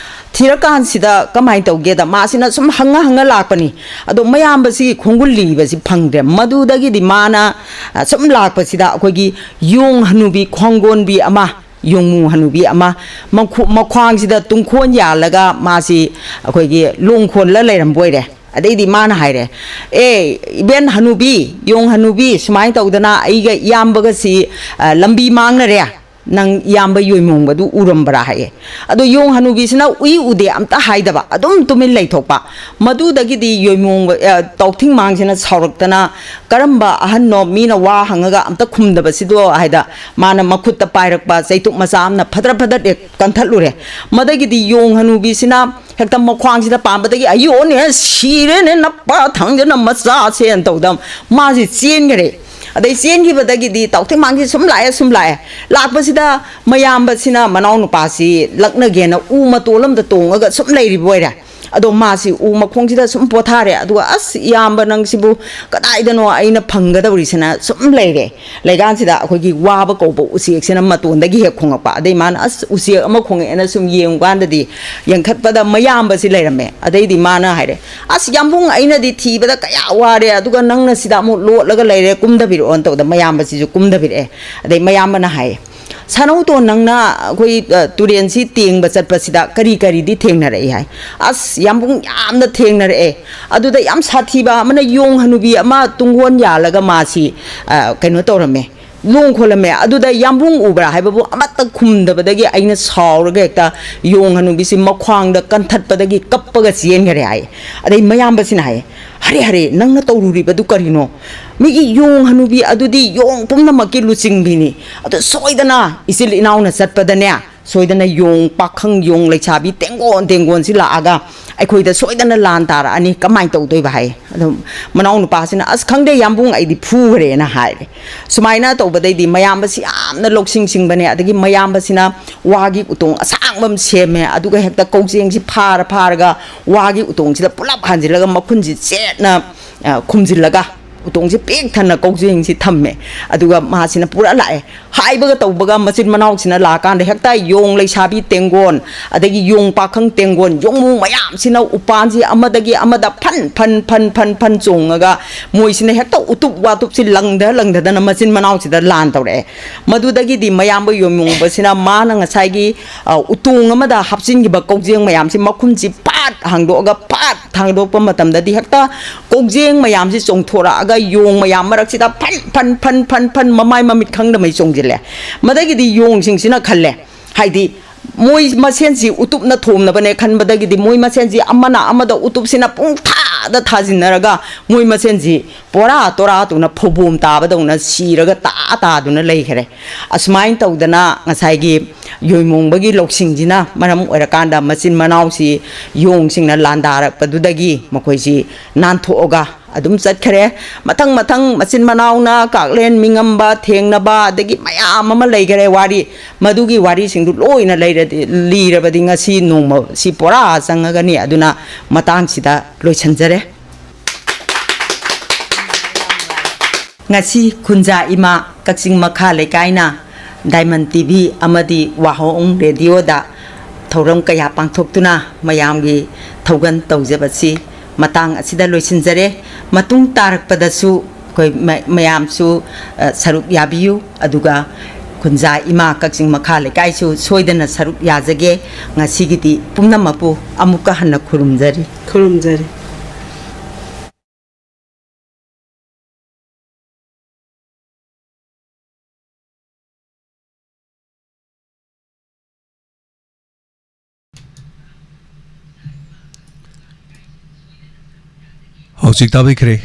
ꯊꯤꯔꯀꯥꯟꯁꯤꯗ ꯀꯃꯥꯏꯅ ꯇꯧꯒꯦꯗ, ꯃꯥꯁꯤꯅ ꯁꯨꯝ ꯍꯪꯉ ꯍꯪꯉ ꯂꯥꯛꯄꯅꯤ꯫ ꯑꯗꯣ ꯃꯌꯥꯝꯕꯁꯤ ꯈꯣꯡꯒꯨꯜ ꯂꯤꯕꯁꯤ ꯐꯪꯗ꯭ꯔꯦ꯫ ꯃꯗꯨꯗꯒꯤꯗꯤ ꯃꯥꯅ, ꯑ, ꯁꯨꯝ ꯂꯥꯛꯄꯁꯤꯗ ꯑꯩꯈꯣꯏꯒꯤ ꯌꯣꯡ ꯍꯅꯨꯕꯤ ꯈꯣꯡꯒꯣꯟꯕꯤ ꯑꯃ, ꯌꯣꯡꯃꯨ ꯍꯅꯨꯕꯤ ꯑꯃ, ꯃꯈꯨ-, ꯃꯈ꯭ꯋꯥꯡꯁꯤꯗ ꯇꯨꯡꯈꯣꯟ ꯌꯥꯜꯂꯒ ꯃꯥꯁꯤ ꯑꯩꯈꯣꯏꯒꯤ ꯂꯣꯡ ꯈꯣꯜꯂ ꯂꯩꯔꯝꯕ ꯑꯣꯏꯔꯦ꯫ ꯑꯗꯩꯗꯤ ꯃꯥꯅ ꯍꯥꯏꯔꯦ, "ꯑꯦ, ꯏꯕꯦꯟ ꯍꯅꯨꯕꯤ, ꯌꯣꯡ ꯍꯅꯨꯕꯤ, ꯁꯨꯃꯥꯏꯅ ꯇꯧꯗꯅ ꯑꯩꯒ ꯏꯌꯥꯝꯕꯒꯁꯤ, ꯑ, ꯂꯝꯕꯤ ꯃꯥꯡꯅꯔꯦ꯫ ꯅꯪ ꯏꯌꯥꯝꯕ ꯌꯣꯏꯃꯣꯡꯕꯗꯨ ꯎꯔꯝꯕ꯭ꯔꯥ?" ꯍꯥꯏꯌꯦ꯫ ꯑꯗꯣ ꯌꯣꯡ ꯍꯅꯨꯕꯤꯁꯤꯅ ꯎꯏ ꯎꯗꯦ ꯑꯝꯇ ꯍꯥꯏꯗꯕ, ꯑꯗꯨꯝ ꯇꯨꯃꯤꯟ ꯂꯩꯊꯣꯛꯄ꯫ ꯃꯗꯨꯗꯒꯤꯗꯤ ꯌꯣꯏꯃꯣꯡꯕ, ꯑ, ꯇꯥꯎꯊꯤꯡꯃꯥꯡꯁꯤꯅ ꯁꯥꯎꯔꯛꯇꯅ, "ꯀꯔꯝꯕ ꯑꯍꯟꯅꯣ ꯃꯤꯅ ꯋꯥ ꯍꯪꯉꯒ ꯑꯝꯇ ꯈꯨꯝꯗꯕꯁꯤꯗꯣ?" ꯍꯥꯏꯗ ꯃꯥꯅ ꯃꯈꯨꯠꯇ ꯄꯥꯏꯔꯛꯄ ꯆꯩꯇꯨꯞ ꯃꯆꯥ ꯑꯃꯅ ꯐꯗ꯭ꯔ ꯐꯗ꯭ꯔ ꯍꯦꯛ ꯀꯟꯊꯠꯂꯨꯔꯦ꯫ ꯃꯗꯒꯤꯗꯤ ꯌꯣꯡ ꯍꯅꯨꯕꯤꯁꯤꯅ ꯍꯦꯛꯇ ꯃꯈ꯭ꯋꯥꯡꯁꯤꯗ ꯄꯥꯟꯕꯗꯒꯤ, "ꯑꯌꯣꯅꯦ, ꯁꯤꯔꯦꯅꯦ, ꯅꯄꯥ ꯊꯥꯡꯖꯅ ꯃꯆꯥꯁꯦꯅ" ꯇꯧꯗꯅ ꯃꯥꯁꯤ ꯆꯦꯟꯈꯔꯦ꯫ ꯑꯗꯩ ꯆꯦꯟꯈꯤꯕꯗꯒꯤꯗꯤ ꯇꯥꯎꯊꯤꯡꯃꯥꯡꯁꯤ ꯁꯨꯝ ꯂꯥꯛꯑꯦ, ꯁꯨꯝ ꯂꯥꯛꯑꯦ꯫ ꯂꯥꯛꯄꯁꯤꯗ ꯃꯌꯥꯝꯕꯁꯤꯅ ꯃꯅꯥꯎ ꯅꯨꯄꯥꯁꯤ ꯂꯛꯅꯒꯦꯅ ꯎ ꯃꯇꯣꯜ ꯑꯃꯗ ꯇꯣꯡꯉꯒ ꯁꯨꯝ ꯂꯩꯔꯤꯕ ꯑꯣꯏꯔꯦ꯫ ꯑꯗꯣ ꯃꯥꯁꯤ ꯎ ꯃꯈꯣꯡꯁꯤꯗ ꯁꯨꯝ ꯄꯣꯊꯥꯔꯦ꯫ ꯑꯗꯨꯒ, "ꯑꯁ, ꯏꯌꯥꯝꯕ ꯅꯪꯁꯤꯕꯨ ꯀꯗꯥꯏꯗꯅꯣ ꯑꯩꯅ ꯐꯪꯒꯗꯧꯔꯤꯁꯤꯅ" ꯁꯨꯝ ꯂꯩꯔꯦ꯫ ꯂꯩꯀꯥꯟꯁꯤꯗ ꯑꯩꯈꯣꯏꯒꯤ ꯋꯥꯕ ꯀꯧꯕ ꯎꯆꯦꯛꯁꯤꯅ ꯃꯇꯣꯟꯗꯒꯤ ꯍꯦꯛ ꯈꯣꯡꯉꯛꯄ꯫ ꯑꯗꯩ ꯃꯥꯅ, "ꯑꯁ, ꯎꯆꯦꯛ ꯑꯃ ꯈꯣꯡꯉꯛꯑꯦꯅ" ꯁꯨꯝ ꯌꯦꯡꯉꯨꯀꯥꯟꯗꯗꯤ, ꯌꯦꯡꯈꯠꯄꯗ ꯃꯌꯥꯝꯕꯁꯤ ꯂꯩꯔꯝꯃꯦ꯫ ꯑꯗꯩꯗꯤ ꯃꯥꯅ ꯍꯥꯏꯔꯦ, "ꯑꯁ, ꯌꯥꯝꯕꯨꯡ, ꯑꯩꯅꯗꯤ ꯊꯤꯕꯗ ꯀꯌꯥ ꯋꯥꯔꯦ, ꯑꯗꯨꯒ ꯅꯪꯅ ꯁꯤꯗ ꯑꯃꯨꯛ ꯂꯣꯠꯂꯒ ꯂꯩꯔꯦ, ꯀꯨꯝꯊꯕꯤꯔꯛꯑꯣꯅ" ꯇꯧꯗ ꯃꯌꯥꯝꯕꯁꯤꯁꯨ ꯀꯨꯝꯊꯕꯤꯔꯛꯑꯦ꯫ ꯑꯗꯩ ꯃꯌꯥꯝꯕꯅ ꯍꯥꯏꯌꯦ, "ꯁꯥꯅꯧꯇꯣꯟ, ꯅꯪꯅ ꯑꯩꯈꯣꯏ, ꯑ, ꯇꯨꯔꯦꯟꯁꯤ ꯇꯦꯡꯕ ꯆꯠꯄꯁꯤꯗ ꯀꯔꯤ ꯀꯔꯤꯗꯤ ꯊꯦꯡꯅꯔꯛꯏ?" ꯍꯥꯏ꯫ "ꯑꯁ, ꯌꯥꯝꯕꯨꯡ, ꯌꯥꯝꯅ ꯊꯦꯡꯅꯔꯛꯑꯦ꯫ ꯑꯗꯨꯗ ꯌꯥꯝ ꯁꯥꯊꯤꯕ ꯑꯃꯅ ꯌꯣꯡ ꯍꯅꯨꯕꯤ ꯑꯃ ꯇꯨꯡꯒꯣꯟ ꯌꯥꯜꯂꯒ ꯃꯥꯁꯤ, ꯑ, ꯀꯩꯅꯣ ꯇꯧꯔꯝꯃꯦ, ꯂꯣꯡ ꯈꯣꯜꯂꯝꯃꯦ꯫ ꯑꯗꯨꯗ ꯌꯥꯝꯕꯨꯡ ꯎꯕ꯭ꯔꯥ ꯍꯥꯏꯕꯕꯨ ꯑꯃꯠꯇ ꯈꯨꯝꯗꯕꯗꯒꯤ ꯑꯩꯅ ꯁꯥꯎꯔꯒ ꯍꯦꯛꯇ ꯌꯣꯡ ꯍꯅꯨꯕꯤꯁꯤ ꯃꯈ꯭ꯋꯥꯡꯗ ꯀꯟꯊꯠꯄꯗꯒꯤ ꯀꯞꯄꯒ ꯆꯦꯟꯈꯔꯦ" ꯍꯥꯏ꯫ ꯑꯗꯩ ꯃꯌꯥꯝꯕꯁꯤꯅ ꯍꯥꯏ, "ꯍꯔꯦ, ꯍꯔꯦ, ꯅꯪꯅ ꯇꯧꯔꯨꯔꯤꯕꯗꯨ ꯀꯔꯤꯅꯣ? ꯃꯤꯒꯤ ꯌꯣꯡ ꯍꯅꯨꯕꯤ ꯑꯗꯨꯗꯤ ꯌꯣꯡ ꯄꯨꯝꯅꯃꯛꯀꯤ ꯂꯨꯆꯤꯡꯕꯤꯅꯤ꯫ ꯑꯗꯨ ꯁꯣꯏꯗꯅ ꯏꯆꯤꯜ ꯏꯅꯥꯎꯅ ꯆꯠꯄꯗꯅꯦ, ꯁꯣꯏꯗꯅ ꯌꯣꯡ ꯄꯥꯈꯪ, ꯌꯣꯡ ꯂꯩꯁꯥꯕꯤ ꯇꯦꯡꯒꯣꯟ ꯇꯦꯡꯒꯣꯟꯁꯤ ꯂꯥꯛꯑꯒ ꯑꯩꯈꯣꯏꯗ ꯁꯣꯏꯗꯅ ꯂꯥꯟ ꯇꯥꯔꯛꯑꯅꯤ, ꯀꯃꯥꯏꯅ ꯇꯧꯗꯣꯏꯕ?" ꯍꯥꯏ꯫ ꯑꯗꯨꯝ ꯃꯅꯥꯎ ꯅꯨꯄꯥꯁꯤꯅ, "ꯑꯁ, ꯈꯪꯗꯦ ꯌꯥꯝꯕꯨꯡ, ꯑꯩꯗꯤ ꯐꯨꯈ꯭ꯔꯦꯅ" ꯍꯥꯏꯔꯦ꯫ ꯁꯨꯃꯥꯏꯅ ꯇꯧꯕꯗꯩꯗꯤ ꯃꯌꯥꯝꯕꯁꯤ ꯌꯥꯝꯅ ꯂꯧꯁꯤꯡ ꯁꯤꯡꯕꯅꯦ꯫ ꯑꯗꯒꯤ ꯃꯌꯥꯝꯕꯁꯤꯅ ꯋꯥꯒꯤ ꯎꯇꯣꯡ ꯑꯁꯥꯡꯕ ꯑꯃ ꯁꯦꯝꯃꯦ, ꯑꯗꯨꯒ ꯍꯦꯛꯇ ꯀꯧꯖꯦꯡꯁꯤ ꯐꯥꯔ ꯐꯥꯔꯒ ꯋꯥꯒꯤ ꯎꯇꯣꯡꯁꯤꯗ ꯄꯨꯂꯞ ꯍꯥꯟꯖꯤꯜꯂꯒ ꯃꯈꯨꯟꯁꯤ ꯆꯦꯠꯅ, ꯑ, ꯈꯨꯝꯖꯤꯜꯂꯒ ꯎꯇꯣꯡꯁꯤ ꯄꯤꯛ ꯊꯟꯅ ꯀꯧꯖꯦꯡꯁꯤ ꯊꯝꯃꯦ꯫ ꯑꯗꯨꯒ ꯃꯥꯁꯤꯅ ꯄꯨꯔ ꯂꯥꯛꯑꯦ꯫ ꯍꯥꯏꯕꯒ ꯇꯧꯕꯒ ꯃꯆꯤꯟ ꯃꯅꯥꯎꯁꯤꯅ ꯂꯥꯛꯑꯀꯥꯟꯗ ꯍꯦꯛꯇ ꯌꯣꯡ ꯂꯩꯁꯥꯕꯤ ꯇꯦꯡꯒꯣꯟ, ꯑꯗꯒꯤ ꯌꯣꯡ ꯄꯥꯈꯪ ꯇꯦꯡꯒꯣꯟ, ꯌꯣꯡꯃꯨ ꯃꯌꯥꯝꯁꯤꯅ ꯎꯄꯥꯟꯁꯤ ꯑꯃꯗꯒꯤ ꯑꯃꯗ ꯐꯟ ꯐꯟ ꯐꯟ ꯐꯟ ꯐꯟ ꯆꯣꯡꯉꯒ ꯃꯣꯏꯁꯤꯅ ꯍꯦꯛꯇ ꯎꯇꯨꯞ ꯋꯥꯇꯨꯞꯁꯤ ꯂꯪꯗ ꯂꯪꯗꯗꯅ ꯃꯆꯤꯟ ꯃꯅꯥꯎꯁꯤꯗ ꯂꯥꯟ ꯇꯧꯔꯛꯑꯦ꯫ ꯃꯗꯨꯗꯒꯤꯗꯤ ꯃꯌꯥꯝꯕ ꯌꯣꯡꯃꯨꯕꯁꯤꯅ ꯃꯥꯅ ꯉꯁꯥꯏꯒꯤ, ꯑ, ꯎꯇꯣꯡ ꯑꯃꯗ ꯍꯥꯞꯆꯤꯟꯈꯤꯕ ꯀꯧꯖꯦꯡ ꯃꯌꯥꯝꯁꯤ ꯃꯈꯨꯟꯁꯤ ꯄꯥꯠ ꯍꯥꯡꯗꯣꯛꯑꯒ ꯄꯥꯠ ꯊꯥꯡꯗꯣꯛꯄ ꯃꯇꯝꯗꯗꯤ ꯍꯦꯛꯇ ꯀꯧꯖꯦꯡ ꯃꯌꯥꯝꯁꯤ ꯆꯣꯡꯊꯣꯔꯛꯑꯒ ꯌꯣꯡ ꯃꯌꯥꯝ ꯃꯔꯛꯁꯤꯗ ꯐꯟ ꯐꯟ ꯐꯟ ꯐꯟ ꯐꯟ ꯃꯃꯥꯏ ꯃꯃꯤꯠ ꯈꯪꯗꯃꯩ ꯆꯣꯡꯁꯤꯜꯂꯦ꯫ ꯃꯗꯒꯤꯗꯤ ꯌꯣꯡꯁꯤꯡꯁꯤꯅ ꯈꯜꯂꯦ, ꯍꯥꯏꯗꯤ ꯃꯣꯏ ꯃꯁꯦꯟꯁꯤ ꯎꯇꯨꯞꯅ ꯊꯣꯝꯅꯕꯅꯦ ꯈꯟꯕꯗꯒꯤꯗꯤ ꯃꯣꯏ ꯃꯁꯦꯟꯁꯤ ꯑꯃꯅ ꯑꯃꯗ ꯎꯇꯨꯞꯁꯤꯅ ꯄꯨꯡ ꯊꯥꯗ ꯊꯥꯖꯤꯟꯅꯔꯒ ꯃꯣꯏ ꯃꯁꯦꯟꯁꯤ ꯄꯣꯔꯥ ꯇꯣꯔꯥ ꯇꯧꯅ ꯐꯧꯕꯣꯝ ꯇꯥꯕꯗꯧꯅ ꯁꯤꯔꯒ ꯇꯥ ꯇꯥꯗꯨꯅ ꯂꯩꯈꯔꯦ꯫ ꯑꯁꯨꯃꯥꯏꯅ ꯇꯧꯗꯅ ꯉꯁꯥꯏꯒꯤ ꯌꯣꯏꯃꯣꯡꯕꯒꯤ ꯂꯧꯁꯤꯡꯁꯤꯅ ꯃꯔꯝ ꯑꯣꯏꯔꯀꯥꯟꯗ ꯃꯆꯤꯟ ꯃꯅꯥꯎꯁꯤ ꯌꯣꯡꯁꯤꯡꯅ ꯂꯥꯟꯗꯥꯔꯛꯄꯗꯨꯗꯒꯤ ꯃꯈꯣꯏꯁꯤ ꯅꯥꯟꯊꯣꯛꯑꯒ ꯑꯗꯨꯝ ꯆꯠꯈꯔꯦ꯫ ꯃꯊꯪ ꯃꯊꯪ ꯃꯆꯤꯟ ꯃꯅꯥꯎꯅ ꯀꯥꯛꯂꯦꯟ ꯃꯤꯉꯝꯕ ꯊꯦꯡꯅꯕ ꯑꯗꯒꯤ ꯃꯌꯥꯝ ꯑꯃ ꯂꯩꯈꯔꯦ ꯋꯥꯔꯤ꯫ ꯃꯗꯨꯒꯤ ꯋꯥꯔꯤꯁꯤꯡꯗꯨ ꯂꯣꯏꯅ ꯂꯩꯔꯗꯤ, ꯂꯤꯔꯕꯗꯤ ꯉꯁꯤ ꯅꯣꯡꯃ ꯁꯤ ꯄꯨꯔꯥ ꯆꯪꯉꯒꯅꯤ꯫ ꯑꯗꯨꯅ ꯃꯇꯥꯡꯁꯤꯗ ꯂꯣꯏꯁꯤꯟꯖꯔꯦ꯫ ꯉꯁꯤ ꯈꯨꯟꯖꯥ ꯏꯃꯥ ꯀꯛꯆꯤꯡ ꯃꯈꯥ ꯂꯩꯀꯥꯏꯅ ꯗꯥꯏꯃꯟ ꯇꯤ ꯚꯤ ꯑꯃꯗꯤ ꯋꯥꯍꯣꯡ ꯔꯦꯗꯤꯑꯣꯗ ꯊꯧꯔꯝ ꯀꯌꯥ ꯄꯥꯡꯊꯣꯛꯇꯨꯅ ꯃꯌꯥꯝꯒꯤ ꯊꯧꯒꯜ ꯇꯧꯖꯕꯁꯤ ꯃꯇꯥꯡ ꯑꯁꯤꯗ ꯂꯣꯏꯁꯤꯟꯖꯔꯦ꯫ ꯃꯇꯨꯡ ꯇꯥꯔꯛꯄꯗꯁꯨ ꯑꯩꯈꯣꯏ ꯃ-, ꯃꯌꯥꯝꯁꯨ, ꯑ, ꯁꯔꯨꯛ ꯌꯥꯕꯤꯌꯨ꯫ ꯑꯗꯨꯒ ꯈꯨꯟꯖꯥ ꯏꯃꯥ ꯀꯛꯆꯤꯡ ꯃꯈꯥ ꯂꯩꯀꯥꯏꯁꯨ ꯁꯣꯏꯗꯅ ꯁꯔꯨꯛ ꯌꯥꯖꯒꯦ꯫ ꯉꯁꯤꯒꯤꯗꯤ ꯄꯨꯝꯅꯃꯛꯄꯨ ꯑꯃꯨꯛꯀ ꯍꯟꯅ ꯈꯨꯔꯨꯝꯖꯔꯤ꯫ ꯈꯨꯔꯨꯝꯖꯔꯤ꯫ ꯍꯧꯖꯤꯛ ꯇꯥꯕꯤꯈ꯭ꯔꯦ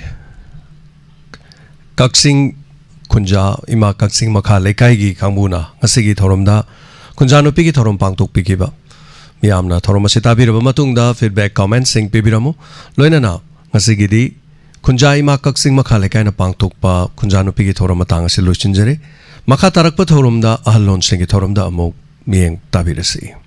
ꯀꯛꯆꯤꯡ ꯈꯨꯟꯖꯥ ꯏꯃꯥ ꯀꯛꯆꯤꯡ ꯃꯈꯥ ꯂꯩꯀꯥꯏꯒꯤ ꯀꯥꯡꯕꯨꯅ ꯉꯁꯤꯒꯤ ꯊꯧꯔꯝꯗ ꯈꯨꯟꯖꯥ ꯅꯨꯄꯤꯒꯤ ꯊꯧꯔꯝ ꯄꯥꯡꯊꯣꯛꯄꯤꯈꯤꯕ꯫ ꯃꯤꯌꯥꯝꯅ ꯊꯧꯔꯝ ꯑꯁꯤ ꯇꯥꯕꯤꯔꯕ ꯃꯇꯨꯡꯗ feedback, commentꯁꯤꯡ ꯄꯤꯕꯤꯔꯝꯃꯨ꯫ ꯂꯣꯏꯅꯅ ꯉꯁꯤꯒꯤꯗꯤ ꯈꯨꯟꯖꯥ ꯏꯃꯥ ꯀꯛꯆꯤꯡ ꯃꯈꯥ ꯂꯩꯀꯥꯏꯅ ꯄꯥꯡꯊꯣꯛꯄ ꯈꯨꯟꯖꯥ ꯅꯨꯄꯤꯒꯤ ꯊꯧꯔꯝ ꯃꯇꯥꯡ ꯑꯁꯤ ꯂꯣꯏꯁꯤꯟꯖꯔꯦ꯫ ꯃꯈꯥ ꯇꯥꯔꯛꯄ ꯊꯧꯔꯝꯗ ꯑꯍꯜꯂꯣꯟꯁꯤꯡꯒꯤ ꯊꯧꯔꯝꯗ ꯑꯃꯨꯛ ꯃꯤꯠꯌꯦꯡ ꯇꯥꯕꯤꯔꯁꯤ꯫